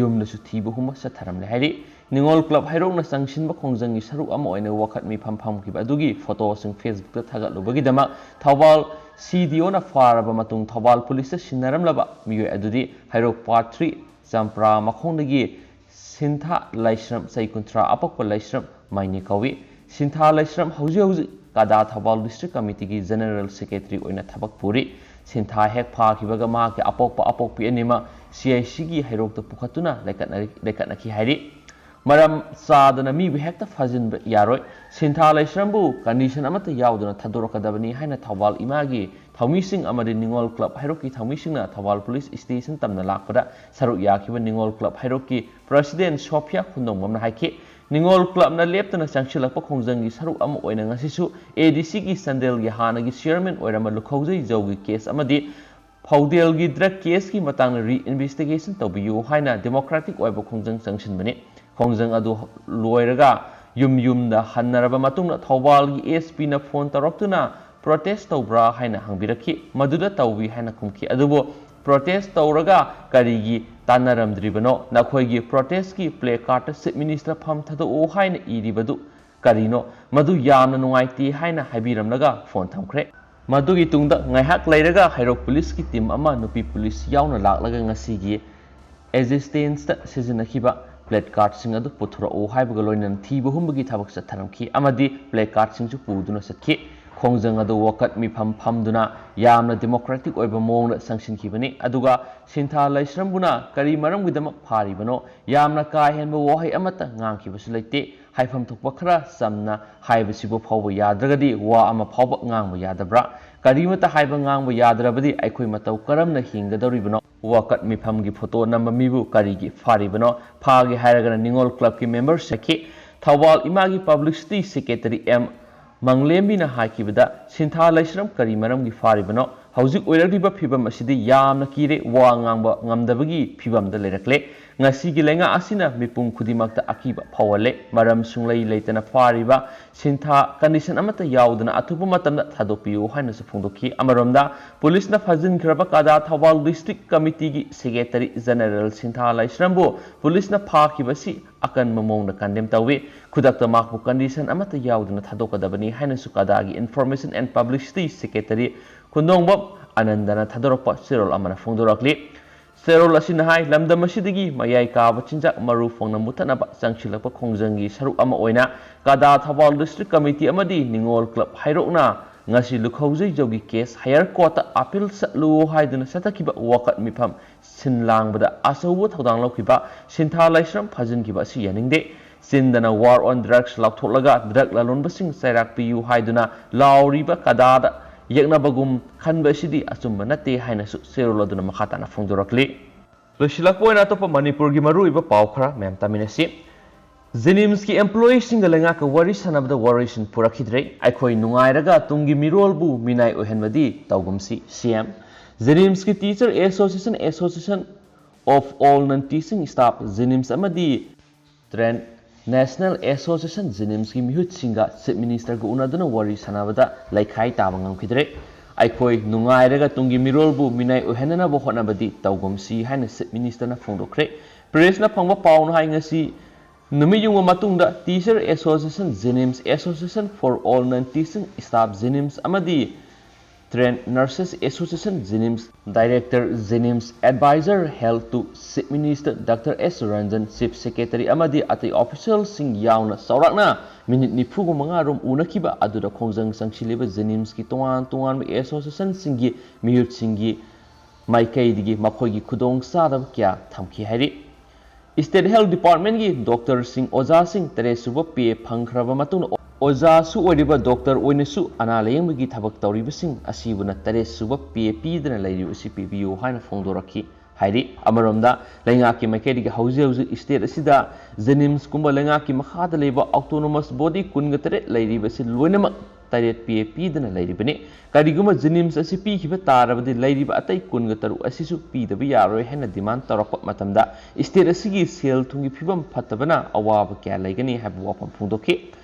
ꯌꯨꯝꯗꯁꯨ ꯊꯤꯕ ꯍꯨꯝꯕ ꯆꯠꯊꯔꯝꯂꯦ ꯍꯥꯏꯔꯤ꯫ ꯅꯤꯉꯣꯜ club ꯍꯩꯔꯣꯛꯅ ꯆꯪꯁꯤꯟꯕ ꯈꯣꯡꯖꯪꯒꯤ ꯁꯔꯨꯛ ꯑꯃ ꯑꯣꯏꯅ ꯋꯥꯀꯠ ꯃꯤꯐꯝ ꯐꯝꯈꯤꯕ ꯑꯗꯨꯒꯤ ꯐꯣꯇꯣꯁꯤꯡ Facebookꯇ ꯊꯥꯒꯠꯂꯨꯕꯒꯤꯗꯃꯛ ꯊꯧꯕꯥꯜ CDOꯅ ꯐꯥꯔꯕ ꯃꯇꯨꯡ ꯊꯧꯕꯥꯜ ꯄꯨꯂꯤꯁꯇ ꯁꯤꯟꯅꯔꯝꯂꯕ ꯃꯤꯑꯣꯏ ꯑꯗꯨꯗꯤ ꯍꯩꯔꯣꯛ Part three ꯆꯝꯄ꯭ꯔꯥ ꯃꯈꯣꯡꯗꯒꯤ ꯁꯤꯟꯊꯥ ꯂꯥꯏꯁ꯭ꯔꯝ, ꯆꯍꯤ ꯀꯨꯟꯊ꯭ꯔꯥ, ꯑꯄꯣꯛꯄ ꯂꯥꯏꯁ꯭ꯔꯝ ꯃꯥꯏꯅꯤ ꯀꯧꯏ꯫ ꯁꯤꯟꯊꯥ ꯂꯥꯏꯁ꯭ꯔꯝ ꯍꯧꯖꯤꯛ ꯍꯧꯖꯤꯛ ꯀꯗꯥ ꯊꯧꯕꯥꯜ district committeeꯒꯤ general secretary ꯑꯣꯏꯅ ꯊꯕꯛ ꯄꯨꯔꯤ꯫ ꯁꯤꯟꯊꯥ ꯍꯦꯛ ꯐꯥꯈꯤꯕꯒ ꯃꯍꯥꯛꯀꯤ ꯑꯄꯣꯛꯄ ꯑꯄꯣꯛꯄꯤ ꯑꯅꯤꯃꯛ CICꯒꯤ ꯍꯩꯔꯣꯛꯇ ꯄꯨꯈꯠꯇꯨꯅ ꯂꯩꯈꯠꯅꯔꯤ-, ꯂꯩꯈꯠꯅꯈꯤ ꯍꯥꯏꯔꯤ꯫ ꯃꯔꯝ ꯆꯥꯗꯅ ꯃꯤꯕꯨ ꯍꯦꯛꯇ ꯐꯥꯖꯤꯟꯕ ꯌꯥꯔꯣꯏ꯫ ꯁꯤꯟꯊꯥ ꯂꯥꯏꯁ꯭ꯔꯝꯕꯨ condition ꯑꯃꯠꯇ ꯌꯥꯎꯗꯅ ꯊꯥꯗꯣꯔꯛꯀꯗꯕꯅꯤ ꯍꯥꯏꯅ ꯊꯧꯕꯥꯜ ꯏꯃꯥꯒꯤ ꯊꯧꯃꯤꯁꯤꯡ ꯑꯃꯗꯤ ꯅꯤꯉꯣꯜ club ꯍꯩꯔꯣꯛꯀꯤ ꯊꯧꯃꯤꯁꯤꯡꯅ ꯊꯧꯕꯥꯜ ꯄꯨꯂꯤꯁ station ꯇꯝꯅ ꯂꯥꯛꯄꯗ ꯁꯔꯨꯛ ꯌꯥꯈꯤꯕ ꯅꯤꯉꯣꯜ club ꯍꯩꯔꯣꯛꯀꯤ president ꯁꯣꯐꯤꯌꯥ ꯈꯨꯟꯗꯣꯡꯕꯝꯅ ꯍꯥꯏꯈꯤ꯫ ꯅꯤꯉꯣꯜ clubꯅ ꯂꯦꯞꯇꯅ ꯆꯪꯁꯤꯜꯂꯛꯄ ꯈꯣꯡꯖꯪꯒꯤ ꯁꯔꯨꯛ ꯑꯃ ꯑꯣꯏꯅ ꯉꯁꯤꯁꯨ ADCꯒꯤ ꯆꯥꯟꯗꯦꯜꯒꯤ ꯍꯥꯟꯅꯒꯤ chairman ꯑꯣꯏꯔꯝꯕ ꯂꯨꯈꯧꯖꯩ ꯖꯧꯒꯤ case ꯑꯃꯗꯤ ꯐꯧꯗꯦꯜꯒꯤ drug caseꯀꯤ ꯃꯇꯥꯡꯗ reinvestigation ꯇꯧꯕꯤꯌꯨ ꯍꯥꯏꯅ democratic ꯑꯣꯏꯕ ꯈꯣꯡꯖꯪ ꯆꯪꯁꯤꯟꯕꯅꯤ꯫ ꯈꯣꯡꯖꯪ ꯑꯗꯨ ꯂꯣꯏꯔꯒ ꯌꯨꯝ ꯌꯨꯝꯗ ꯍꯟꯅꯔꯕ ꯃꯇꯨꯡꯗ ꯊꯧꯕꯥꯜꯒꯤ SPꯅ ꯐꯣꯟ ꯇꯧꯔꯛꯇꯨꯅ protest ꯇꯧꯕ꯭ꯔꯥ ꯍꯥꯏꯅ ꯍꯪꯕꯤꯔꯛꯈꯤ꯫ ꯃꯗꯨꯗ ꯇꯧꯏ ꯍꯥꯏꯅ ꯈꯨꯝꯈꯤ꯫ ꯑꯗꯨꯕꯨ protest ꯇꯧꯔꯒ ꯀꯔꯤꯒꯤ ꯇꯥꯟꯅꯔꯝꯗ꯭ꯔꯤꯕꯅꯣ? ꯅꯈꯣꯏꯒꯤ protestꯀꯤ placardꯇ Chief Minister ꯐꯝ ꯊꯥꯗꯣꯛꯎ ꯍꯥꯏꯅ ꯏꯔꯤꯕꯗꯨ ꯀꯔꯤꯅꯣ? ꯃꯗꯨ ꯌꯥꯝꯅ ꯅꯨꯡꯉꯥꯏꯇꯦ ꯍꯥꯏꯅ ꯍꯥꯏꯕꯤꯔꯝꯂꯒ ꯐꯣꯟ ꯊꯝꯈ꯭ꯔꯦ꯫ ꯃꯗꯨꯒꯤ ꯇꯨꯡꯗ ꯉꯥꯏꯍꯥꯛ ꯂꯩꯔꯒ ꯍꯩꯔꯣꯛ ꯄꯨꯂꯤꯁꯀꯤ team ꯑꯃ ꯅꯨꯄꯤ ꯄꯨꯂꯤꯁ ꯌꯥꯎꯅ ꯂꯥꯛꯂꯒ ꯉꯁꯤꯒꯤ resistance ꯇ ꯁꯤꯖꯤꯟꯅꯈꯤꯕ placardꯁꯤꯡ ꯑꯗꯨ ꯄꯨꯊꯣꯔꯛꯎ ꯍꯥꯏꯕꯒ ꯂꯣꯏꯅꯅ ꯊꯤꯕ ꯍꯨꯝꯕꯒꯤ ꯊꯕꯛ ꯆꯠꯊꯔꯝꯈꯤ ꯑꯃꯗꯤ placardꯁꯤꯡꯁꯨ ꯄꯨꯗꯨꯅ ꯆꯠꯈꯤ꯫ ꯈꯣꯡꯖꯪ ꯑꯗꯨ ꯋꯥꯀꯠ ꯃꯤꯐꯝ ꯐꯝꯗꯨꯅ ꯌꯥꯝꯅ democratic ꯑꯣꯏꯕ ꯃꯑꯣꯡꯗ ꯆꯪꯁꯤꯟꯈꯤꯕꯅꯤ꯫ ꯑꯗꯨꯒ ꯁꯤꯟꯊꯥ ꯂꯥꯏꯁ꯭ꯔꯝꯕꯨꯅ ꯀꯔꯤ ꯃꯔꯝꯒꯤꯗꯃꯛ ꯐꯥꯔꯤꯕꯅꯣ? ꯌꯥꯝꯅ ꯀꯥ ꯍꯦꯟꯕ ꯋꯥꯍꯩ ꯑꯃꯠꯇ ꯉꯥꯡꯈꯤꯕꯁꯨ ꯂꯩꯇꯦ꯫ ꯍꯥꯏꯐꯝ ꯊꯣꯛꯄ ꯈꯔ ꯆꯝꯅ ꯍꯥꯏꯕꯁꯤꯕꯨ ꯐꯥꯎꯕ ꯌꯥꯗ꯭ꯔꯒꯗꯤ ꯋꯥ ꯑꯃ ꯐꯥꯎꯕ ꯉꯥꯡꯕ ꯌꯥꯗꯕ꯭ꯔꯥ? ꯀꯔꯤꯃꯠꯇ ꯍꯥꯏꯕ ꯉꯥꯡꯕ ꯌꯥꯗ꯭ꯔꯕꯗꯤ ꯑꯩꯈꯣꯏ ꯃꯇꯧ ꯀꯔꯝꯅ ꯍꯤꯡꯒꯗꯧꯔꯤꯕꯅꯣ? ꯋꯥꯀꯠ ꯃꯤꯐꯝꯒꯤ ꯐꯣꯇꯣ ꯅꯝꯕ ꯃꯤꯕꯨ ꯀꯔꯤꯒꯤ ꯐꯥꯔꯤꯕꯅꯣ? ꯐꯥꯒꯦ ꯍꯥꯏꯔꯒꯅ ꯅꯤꯉꯣꯜ ꯀ꯭ꯂꯕꯀꯤ ꯃꯦꯝꯕꯔ ꯁꯦꯛꯈꯤ꯫ ꯊꯧꯕꯥꯜ ꯏꯃꯥꯒꯤ ꯄꯕ꯭ꯂꯤꯁꯤꯇꯤ ꯁꯦꯀ꯭ꯔꯦꯇꯔꯤ ꯑꯦꯝ ꯃꯪꯂꯦꯝꯕꯤꯅ ꯍꯥꯏꯈꯤꯕꯗ, ꯁꯤꯟꯊꯥ ꯂꯩꯁ꯭ꯔꯝ ꯀꯔꯤ ꯃꯔꯝꯒꯤ ꯐꯥꯔꯤꯕꯅꯣ? ꯍꯧꯖꯤꯛ ꯑꯣꯏꯔꯛꯂꯤꯕ ꯐꯤꯕꯝ ꯑꯁꯤꯗꯤ ꯌꯥꯝꯅ ꯀꯤꯔꯦ, ꯋꯥ ꯉꯥꯡꯕ ꯉꯝꯗꯕꯒꯤ ꯐꯤꯕꯝꯗ ꯂꯩꯔꯛꯂꯦ꯫ ꯉꯁꯤꯒꯤ ꯂꯩꯉꯥꯛ ꯑꯁꯤꯅ ꯃꯤꯄꯨꯝ ꯈꯨꯗꯤꯡꯃꯛꯇ ꯑꯀꯤꯕ ꯐꯥꯎꯍꯜꯂꯦ꯫ ꯃꯔꯝ ꯁꯨꯡꯂꯩ ꯂꯩꯇꯅ ꯐꯥꯔꯤꯕ ꯁꯤꯟꯊꯥ condition ꯑꯃꯠꯇ ꯌꯥꯎꯗꯅ ꯑꯊꯨꯕ ꯃꯇꯝꯗ ꯊꯥꯗꯣꯛꯄꯤꯌꯨ ꯍꯥꯏꯅꯁꯨ ꯐꯣꯡꯗꯣꯛꯈꯤ꯫ ꯑꯃꯔꯣꯝꯗ, ꯄꯨꯂꯤꯁꯅ ꯐꯥꯖꯤꯟꯈ꯭ꯔꯕ ꯀꯗꯥ ꯊꯧꯕꯥꯜ ꯗꯤꯁꯇ꯭ꯔꯤꯛ ꯀꯃꯤꯇꯤꯒꯤ ꯁꯦꯀ꯭ꯔꯦꯇꯔꯤ ꯖꯦꯅꯔꯦꯜ ꯁꯤꯟꯊꯥ ꯂꯩꯁ꯭ꯔꯝꯕꯨ ꯄꯨꯂꯤꯁꯅ ꯐꯥꯈꯤꯕꯁꯤ ꯑꯀꯟꯕ ꯃꯑꯣꯡꯗ condemn ꯇꯧꯏ꯫ ꯈꯨꯗꯛꯇ ꯃꯍꯥꯛꯄꯨ condition ꯑꯃꯠꯇ ꯌꯥꯎꯗꯅ ꯊꯥꯗꯣꯛꯀꯗꯕꯅꯤ ꯍꯥꯏꯅꯁꯨ ꯀꯗꯥꯒꯤ Information and Publicity Secretary ꯈꯨꯟꯗꯣꯡꯕꯝ ꯑꯅꯟꯗꯅ ꯊꯥꯗꯣꯔꯛꯄ ꯆꯦꯔꯣꯜ ꯑꯃꯅ ꯐꯣꯡꯗꯣꯔꯛꯂꯤ꯫ ꯆꯦꯔꯣꯜ ꯑꯁꯤꯅ ꯍꯥꯏ, ꯂꯝꯗꯝ ꯑꯁꯤꯗꯒꯤ ꯃꯌꯥꯏ ꯀꯥꯕ ꯆꯤꯟꯖꯥꯛ ꯃꯔꯨ ꯐꯪꯅ ꯃꯨꯠꯊꯠꯅꯕ ꯆꯪꯁꯤꯜꯂꯛꯄ ꯈꯣꯡꯖꯪꯒꯤ ꯁꯔꯨꯛ ꯑꯃ ꯑꯣꯏꯅ ꯀꯗꯥ ꯊꯧꯕꯥꯜ ꯗꯤꯁꯇ꯭ꯔꯤꯛ ꯀꯃꯤꯇꯤ ꯑꯃꯗꯤ ꯅꯤꯉꯣꯜ ꯀ꯭ꯂꯕ ꯍꯩꯔꯣꯛꯅ ꯉꯁꯤ ꯂꯨꯈꯧꯖꯩꯖꯧꯒꯤ case higher courtꯇ appeal ꯆꯠꯂꯨ ꯍꯥꯏꯗꯨꯅ ꯆꯠꯊꯈꯤꯕ ꯋꯥꯀꯠ ꯃꯤꯐꯝ ꯁꯤꯟ ꯂꯥꯡꯕꯗ ꯑꯆꯧꯕ ꯊꯧꯗꯥꯡ ꯂꯧꯈꯤꯕ ꯁꯤꯟꯊꯥ ꯂꯥꯏꯁ꯭ꯔꯝ ꯐꯥꯖꯤꯟꯈꯤꯕ ꯑꯁꯤ ꯌꯥꯅꯤꯡꯗꯦ꯫ ꯆꯤꯟꯗꯅ war on drugs ꯂꯥꯎꯊꯣꯛꯂꯒ drug ꯂꯂꯣꯟꯕꯁꯤꯡ ꯆꯩꯔꯥꯛ ꯄꯤꯌꯨ ꯍꯥꯏꯗꯨꯅ ꯂꯥꯎꯔꯤꯕ ꯀꯗꯥꯗ ꯌꯦꯛꯅꯕꯒꯨꯝ ꯈꯟꯕ ꯑꯁꯤꯗꯤ ꯑꯆꯨꯝꯕ ꯅꯠꯇꯦ ꯍꯥꯏꯅꯁꯨ ꯆꯦꯔꯣꯜ ꯑꯗꯨꯅ ꯃꯈꯥ ꯇꯥꯅ ꯐꯣꯡꯗꯣꯔꯛꯂꯤ꯫ ꯂꯣꯏꯁꯤꯜꯂꯛꯄ ꯑꯣꯏꯅ ꯑꯇꯣꯞꯄ ꯃꯅꯤꯄꯨꯔꯒꯤ ꯃꯔꯨꯑꯣꯏꯕ ꯄꯥꯎ ꯈꯔ ꯃꯌꯥꯝ ꯇꯥꯃꯤꯟꯅꯁꯤ꯫ JNIMSꯀꯤ employeeꯁꯤꯡꯒ ꯂꯩꯉꯥꯛꯀ ꯋꯥꯔꯤ ꯁꯥꯟꯅꯕꯗ ꯋꯥꯔꯣꯏꯁꯤꯟ ꯄꯨꯔꯛꯈꯤꯗ꯭ꯔꯦ꯫ ꯑꯩꯈꯣꯏ ꯅꯨꯡꯉꯥꯏꯔꯒ ꯇꯨꯡꯒꯤ ꯃꯤꯔꯣꯜꯕꯨ ꯃꯤꯅꯥꯏ ꯑꯣꯏꯍꯟꯕꯗꯤ ꯇꯧꯒꯨꯝꯁꯤ꯫ CM, JNIMSꯀꯤ teacher association, Association of All Non-Teaching Staff JNIMS ꯑꯃꯗꯤ Trade National Association JNIMSꯀꯤ ꯃꯤꯍꯨꯠꯁꯤꯡꯒ Chief Ministerꯒ ꯎꯅꯗꯨꯅ ꯋꯥꯔꯤ ꯁꯥꯟꯅꯕꯗ ꯂꯩꯈꯥꯏ ꯇꯥꯕ ꯉꯝꯈꯤꯗ꯭ꯔꯦ꯫ ꯑꯩꯈꯣꯏ ꯅꯨꯡꯉꯥꯏꯔꯒ ꯇꯨꯡꯒꯤ ꯃꯤꯔꯣꯜꯕꯨ ꯃꯤꯅꯥꯏ ꯑꯣꯏꯍꯟꯅꯅꯕ ꯍꯣꯠꯅꯕꯗꯤ ꯇꯧꯒꯨꯝꯁꯤ ꯍꯥꯏꯅ Chief Ministerꯅ ꯐꯣꯡꯗꯣꯛꯈ꯭ꯔꯦ꯫ Pressꯅ ꯐꯪꯕ ꯄꯥꯎꯅ ꯍꯥꯏ, ꯉꯁꯤ ꯅꯨꯃꯤꯠ ꯌꯨꯡꯕ ꯃꯇꯨꯡꯗ Teacher Association JNIMS, Association for All Non-Teaching Staff JNIMS ꯑꯃꯗꯤ Nurses Association JNIMS Director JNIMS Advisor Health to Chief Minister Doctor S Ranjan, Chief Secretary ꯑꯃꯗꯤ ꯑꯇꯩ officialꯁꯤꯡ ꯌꯥꯎꯅ ꯆꯥꯎꯔꯥꯛꯅ ꯃꯤꯅꯤꯠ ꯅꯤꯐꯨꯒ ꯃꯉꯥ ꯔꯣꯝ ꯎꯅꯈꯤꯕ ꯑꯗꯨꯗ ꯈꯣꯡꯖꯪ ꯆꯪꯁꯤꯜꯂꯤꯕ JNIMSꯀꯤ ꯇꯣꯉꯥꯟ ꯇꯣꯉꯥꯟꯕ associationꯁꯤꯡꯒꯤ ꯃꯤꯍꯨꯠꯁꯤꯡꯒꯤ ꯃꯥꯏꯀꯩꯗꯒꯤ ꯃꯈꯣꯏꯒꯤ ꯈꯨꯗꯣꯡꯆꯥꯗꯕ ꯀꯌꯥ ꯊꯝꯈꯤ ꯍꯥꯏꯔꯤ꯫ State Health Departmentꯀꯤ doctorꯁꯤꯡ, ꯑꯣꯖꯥꯁꯤꯡ ꯇꯔꯦꯠ ꯁꯨꯕ pay ꯐꯪꯈ꯭ꯔꯕ ꯃꯇꯨꯡꯗ ꯑꯣꯖꯥꯁꯨ ꯑꯣꯏꯔꯤꯕ doctor ꯑꯣꯏꯅꯁꯨ ꯑꯅꯥ ꯂꯥꯌꯦꯡꯕꯒꯤ ꯊꯕꯛ ꯇꯧꯔꯤꯕꯁꯤꯡ ꯑꯁꯤꯕꯨꯅ ꯇꯔꯦꯠ ꯁꯨꯕ pay ꯄꯤꯗꯅ ꯂꯩꯔꯤꯕ ꯑꯁꯤ ꯄꯤꯕꯤꯌꯨ ꯍꯥꯏꯅ ꯐꯣꯡꯗꯣꯔꯛꯈꯤ ꯍꯥꯏꯔꯤ꯫ ꯑꯃꯔꯣꯝꯗ ꯂꯩꯉꯥꯛꯀꯤ ꯃꯥꯏꯀꯩꯗꯒꯤ ꯍꯧꯖꯤꯛ ꯍꯧꯖꯤꯛ state ꯑꯁꯤꯗ JNIMSꯀꯨꯝꯕ ꯂꯩꯉꯥꯛꯀꯤ ꯃꯈꯥꯗ ꯂꯩꯕ autonomous body ꯀꯨꯟꯒ ꯇꯔꯦꯠ ꯂꯩꯔꯤꯕꯁꯤ ꯂꯣꯏꯅꯃꯛ ꯇꯔꯦꯠ pay ꯄꯤꯗꯅ ꯂꯩꯔꯤꯕꯅꯤ꯫ ꯀꯔꯤꯒꯨꯝꯕ JNIMS ꯑꯁꯤ ꯄꯤꯈꯤꯕ ꯇꯥꯔꯕꯗꯤ ꯂꯩꯔꯤꯕ ꯑꯇꯩ ꯀꯨꯟꯒ ꯇꯔꯨꯛ ꯑꯁꯤꯁꯨ ꯄꯤꯗꯕ ꯌꯥꯔꯣꯏ ꯍꯥꯏꯅ demand ꯇꯧꯔꯛꯄ ꯃꯇꯝꯗ state ꯑꯁꯤꯒꯤ ꯁꯦꯜ ꯊꯨꯝꯒꯤ ꯐꯤꯕꯝ ꯐꯠꯇꯕꯅ ꯑꯋꯥꯕ ꯀꯌꯥ ꯂꯩꯒꯅꯤ ꯍꯥꯏꯕ ꯋꯥꯐꯝ ꯐꯣꯡꯗꯣꯛꯈꯤ꯫